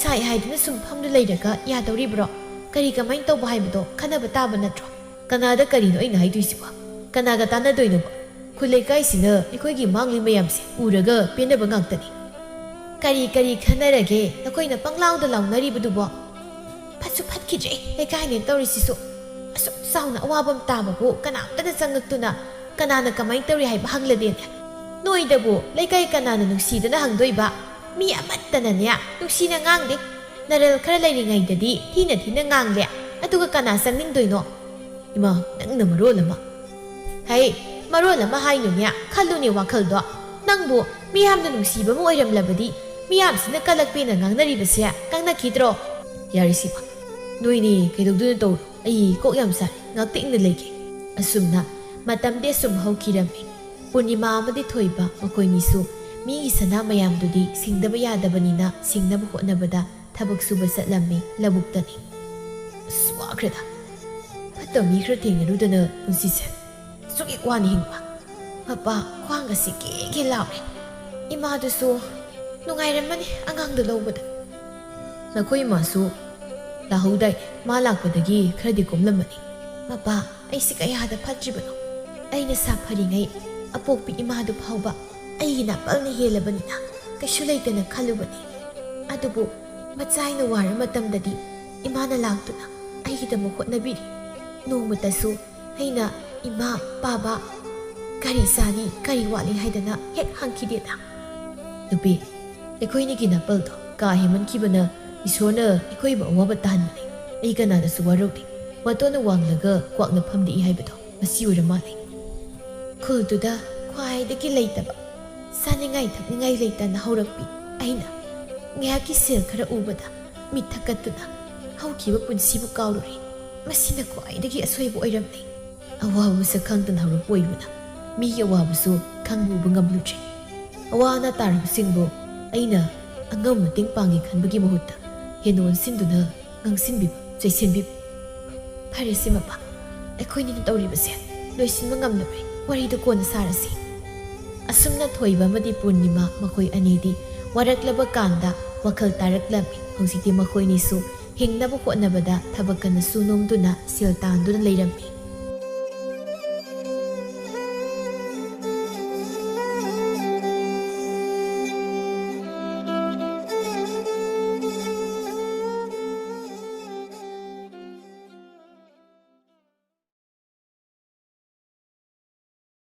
ꯁꯥꯏ ꯍꯥꯏꯗꯨꯅ ꯁꯨꯝ ꯐꯝꯗꯨ ꯂꯩꯔꯒ ꯌꯥꯗꯧꯔꯤꯕ꯭ꯔꯣ? ꯀꯔꯤ ꯀꯃꯥꯏꯅ ꯇꯧꯕ ꯍꯥꯏꯕꯗꯣ ꯈꯟꯅꯕ ꯇꯥꯕ ꯅꯠꯇ꯭ꯔꯣ? ꯀꯅꯥꯗ ꯀꯔꯤꯅꯣ ꯑꯩꯅ ꯍꯥꯏꯗꯣꯏꯁꯤꯕꯣ? ꯀꯅꯥꯒ ꯇꯥꯟꯅꯗꯣꯏꯅꯣꯕ? ꯈꯨꯜ ꯂꯩꯀꯥꯏꯁꯤꯅ ꯑꯩꯈꯣꯏꯒꯤ ꯃꯥꯡꯂꯤ ꯃꯌꯥꯝꯁꯦ ꯎꯔꯒ ꯄꯦꯟꯅꯕ ꯉꯥꯛꯇꯅꯤ꯫ ꯀꯔꯤ ꯀꯔꯤ ꯈꯟꯅꯔꯒꯦ ꯅꯈꯣꯏꯅ ꯄꯪꯂꯥꯎꯗ ꯂꯥꯎꯅꯔꯤꯕꯗꯨꯕꯣ? ꯐꯠꯁꯨ ꯐꯠꯈꯤꯗ꯭ꯔꯦ ꯂꯩꯀꯥꯏꯅꯦ ꯇꯧꯔꯤꯁꯤꯁꯨ꯫ ꯑꯁꯨꯛ ꯆꯥꯎꯅ ꯑꯋꯥꯕ ꯑꯃ ꯇꯥꯕꯕꯨ ꯀꯅꯥꯝꯇꯅ ꯆꯪꯉꯛꯇꯨꯅ ꯀꯅꯥꯅ ꯀꯃꯥꯏꯅ ꯇꯧꯔꯤ ꯍꯥꯏꯕ ꯍꯪꯂꯗꯦꯅꯦ? ꯅꯣꯏꯗꯕꯨ ꯂꯩꯀꯥꯏ ꯀꯅꯥꯅ ꯅꯨꯡꯁꯤꯗꯅ ꯍꯪꯗꯣꯏꯕ? ꯃꯤ ꯑꯃꯠꯇꯅꯅꯦ ꯅꯨꯡꯁꯤꯅ ꯉꯥꯡꯗꯦ꯫ ꯅꯔꯜ ꯈꯔ ꯂꯩꯔꯤꯉꯩꯗꯗꯤ ꯊꯤꯅ ꯊꯤꯅ ꯉꯥꯡꯂꯦ, ꯑꯗꯨꯒ ꯀꯅꯥ ꯆꯪꯅꯤꯡꯗꯣꯏꯅꯣ? ꯏꯃꯥ, ꯅꯪꯅ ꯃꯔꯣꯜ ꯑꯃ꯫ ꯍꯩ, ꯃꯔꯣꯜ ꯑꯃ ꯍꯥꯏꯅꯨꯅꯦ, ꯈꯜꯂꯨꯅꯦ ꯋꯥꯈꯜꯗꯣ꯫ ꯅꯪꯕꯨ ꯃꯤꯌꯥꯝꯅ ꯅꯨꯡꯁꯤꯕ ꯑꯃ ꯑꯣꯏꯔꯝꯂꯕꯗꯤ ꯃꯤꯌꯥꯝꯁꯤꯅ ꯀꯂꯛꯄꯦꯅ ꯉꯥꯡꯅꯔꯤꯕꯁꯦ ꯀꯪꯅꯈꯤꯗ꯭ꯔꯣ? ꯌꯥꯔꯦ ꯁꯤꯃ, ꯅꯣꯏꯅꯦ ꯀꯩꯗꯧꯗꯣꯏꯅꯣ ꯇꯧꯔꯣ, ꯑꯩ ꯀꯣꯛ ꯌꯥꯝ ꯁꯥꯏ, ꯉꯥꯛꯇ ꯏꯪꯅ ꯂꯩꯒꯦ꯫ ꯑꯁꯨꯝꯅ ꯃꯇꯝꯗꯤ ꯑꯁꯨꯝ ꯍꯧꯈꯤꯔꯝꯃꯤ꯫ ꯄꯨꯔꯅꯤꯃꯥ ꯑꯃꯗꯤ ꯊꯣꯏꯕ ꯃꯈꯣꯏꯅꯤꯁꯨ ꯃꯤꯒꯤ ꯁꯅꯥ ꯃꯌꯥꯝꯗꯨꯗꯤ ꯁꯤꯡꯗꯕ ꯌꯥꯗꯕꯅꯤꯅ ꯁꯤꯡꯅꯕ ꯍꯣꯠꯅꯕꯗ ꯊꯕꯛ ꯁꯨꯕ ꯆꯠꯂꯝꯃꯤ ꯂꯧꯕꯨꯛꯇꯅꯤ꯫ ꯑꯁ, ꯋꯥꯈ꯭ꯔꯦꯗ꯫ ꯐꯠꯇꯕ ꯃꯤ ꯈꯔ ꯊꯦꯡꯅꯔꯨꯗꯅ ꯄꯨꯟꯁꯤꯁꯦ ꯑꯁꯨꯛ ꯌꯥꯝ ꯋꯥꯅ ꯍꯤꯡꯕ꯫ ꯃꯄꯥ, ꯈ꯭ꯋꯥꯡ ꯑꯁꯤ ꯀꯦ ꯀꯦ ꯂꯥꯎꯔꯦ꯫ ꯏꯃꯥꯗꯨꯁꯨ ꯅꯨꯡꯉꯥꯏꯔꯝꯃꯅꯤ ꯑꯉꯥꯡꯗꯨ ꯂꯧꯕꯗ꯫ ꯅꯈꯣꯏ ꯏꯃꯥꯁꯨ ꯂꯥꯛꯍꯧꯗꯥꯏ? ꯃꯥ ꯂꯥꯛꯄꯗꯒꯤ ꯈꯔꯗꯤ ꯀꯣꯝꯂꯝꯃꯅꯤ꯫ ꯃꯄꯥ, ꯑꯩꯁꯤ ꯀꯌꯥꯗ ꯐꯠꯇ꯭ꯔꯤꯕꯅꯣ꯫ ꯑꯩꯅ ꯁꯥ ꯐꯔꯤꯉꯩ ꯑꯄꯣꯛꯄꯤ ꯏꯃꯥꯗꯨ ꯐꯥꯎꯕ ꯑꯩꯒꯤ ꯅꯥꯄꯜꯅ ꯍꯦꯜꯂꯕꯅꯤꯅ ꯀꯩꯁꯨ ꯂꯩꯇꯅ ꯈꯜꯂꯨꯕꯅꯤ꯫ ꯑꯗꯨꯕꯨ ꯃꯆꯥꯏꯅ ꯋꯥꯔ ꯃꯇꯝꯗꯗꯤ ꯏꯃꯥꯅ ꯂꯥꯛꯇꯨꯅ ꯑꯩꯒꯤꯗꯃꯛ ꯍꯣꯠꯅꯕꯤꯔꯤ꯫ ꯅꯣꯡꯃꯇꯁꯨ ꯑꯩꯅ "ꯏꯃꯥ, ꯄꯥꯕ, ꯀꯔꯤ ꯆꯥꯅꯤ, ꯀꯔꯤ ꯋꯥꯠꯂꯤ?" ꯍꯥꯏꯗꯅ ꯍꯦꯛ ꯍꯪꯈꯤꯗꯦꯗ꯫ ꯅꯨꯄꯤ, ꯑꯩꯈꯣꯏꯅꯤꯒꯤ ꯅꯥꯄꯜꯗꯣ ꯀꯥ ꯍꯦꯟꯃꯟꯈꯤꯕꯅ ꯏꯁꯣꯔꯅ ꯑꯩꯈꯣꯏꯕꯨ ꯑꯋꯥꯕ ꯇꯥꯍꯟꯕꯅꯤ꯫ ꯑꯩ ꯀꯅꯥꯗꯁꯨ ꯋꯥꯔꯧꯗꯦ꯫ ꯃꯇꯣꯟꯅ ꯋꯥꯡꯂꯒ ꯀ꯭ꯋꯥꯛꯅ ꯐꯝꯗꯦꯛꯏ ꯍꯥꯏꯕꯗꯣ ꯃꯁꯤ ꯑꯣꯏꯔ ꯃꯥꯜꯂꯦ꯫ ꯈꯨꯜꯗꯨꯗ ꯈ꯭ꯋꯥꯏꯗꯒꯤ ꯂꯩꯇꯕ, ꯆꯥꯅꯤꯡꯉꯥꯏ ꯊꯛꯅꯤꯡꯉꯥꯏ ꯂꯩꯇꯅ ꯍꯧꯔꯛꯄꯤ ꯑꯩꯅ ꯉꯥꯏꯍꯥꯛꯀꯤ ꯁꯦꯜ ꯈꯔ ꯎꯕꯗ ꯃꯤꯠ ꯊꯛꯀꯠꯇꯨꯅ ꯍꯧꯈꯤꯕ ꯄꯨꯟꯁꯤꯕꯨ ꯀꯥꯎꯔꯨꯔꯦ꯫ ꯃꯁꯤꯅ ꯈ꯭ꯋꯥꯏꯗꯒꯤ ꯑꯁꯣꯏꯕ ꯑꯣꯏꯔꯝꯂꯦ꯫ ꯑꯋꯥꯕ ꯃꯁꯛ ꯈꯪꯗꯅ ꯍꯧꯔꯛꯄ ꯑꯣꯏꯕꯅ ꯃꯤꯒꯤ ꯑꯋꯥꯕꯁꯨ ꯈꯪꯕ ꯎꯕ ꯉꯝꯂꯨꯗ꯭ꯔꯦ꯫ ꯑꯋꯥ ꯑꯅꯥ ꯇꯥꯔꯕꯁꯤꯡꯕꯨ ꯑꯩꯅ ꯑꯉꯝ ꯃꯇꯦꯡ ꯄꯥꯡꯒꯦ ꯈꯟꯕꯒꯤ ꯃꯍꯨꯠꯇ ꯍꯦꯟꯅ ꯑꯣꯟꯁꯤꯟꯗꯨꯅ ꯉꯥꯡꯁꯤꯟꯕꯤꯕ, ꯆꯩꯁꯤꯟꯕꯤꯕ꯫ ꯐꯔꯦꯁꯦ ꯃꯄꯥ, ꯑꯩꯈꯣꯏꯅꯤꯅ ꯇꯧꯔꯤꯕꯁꯦ ꯂꯣꯏꯁꯤꯟꯕ ꯉꯝꯂꯔꯣꯏ꯫ ꯋꯥꯔꯤꯗꯨ ꯀꯣꯟꯅ ꯁꯥꯔꯁꯤ꯫ ꯑꯁꯨꯝꯅ ꯊꯣꯏꯕ ꯑꯃꯗꯤ ꯄꯨꯔꯅꯤꯃꯥ ꯃꯈꯣꯏ ꯑꯅꯤꯗꯤ ꯋꯥꯔꯛꯂꯕ ꯀꯥꯟꯗ ꯋꯥꯈꯜ ꯇꯥꯔꯛꯂꯝꯃꯤ꯫ ꯍꯧꯖꯤꯛꯇꯤ ꯃꯈꯣꯏꯅꯤꯁꯨ ꯍꯤꯡꯅꯕ ꯍꯣꯠꯅꯕꯗ ꯊꯕꯛ ꯀꯟꯅ ꯁꯨ ꯅꯣꯝꯗꯨꯅ ꯁꯦꯜ ꯇꯥꯟꯗꯨꯅ ꯂꯩꯔꯝꯃꯤ꯫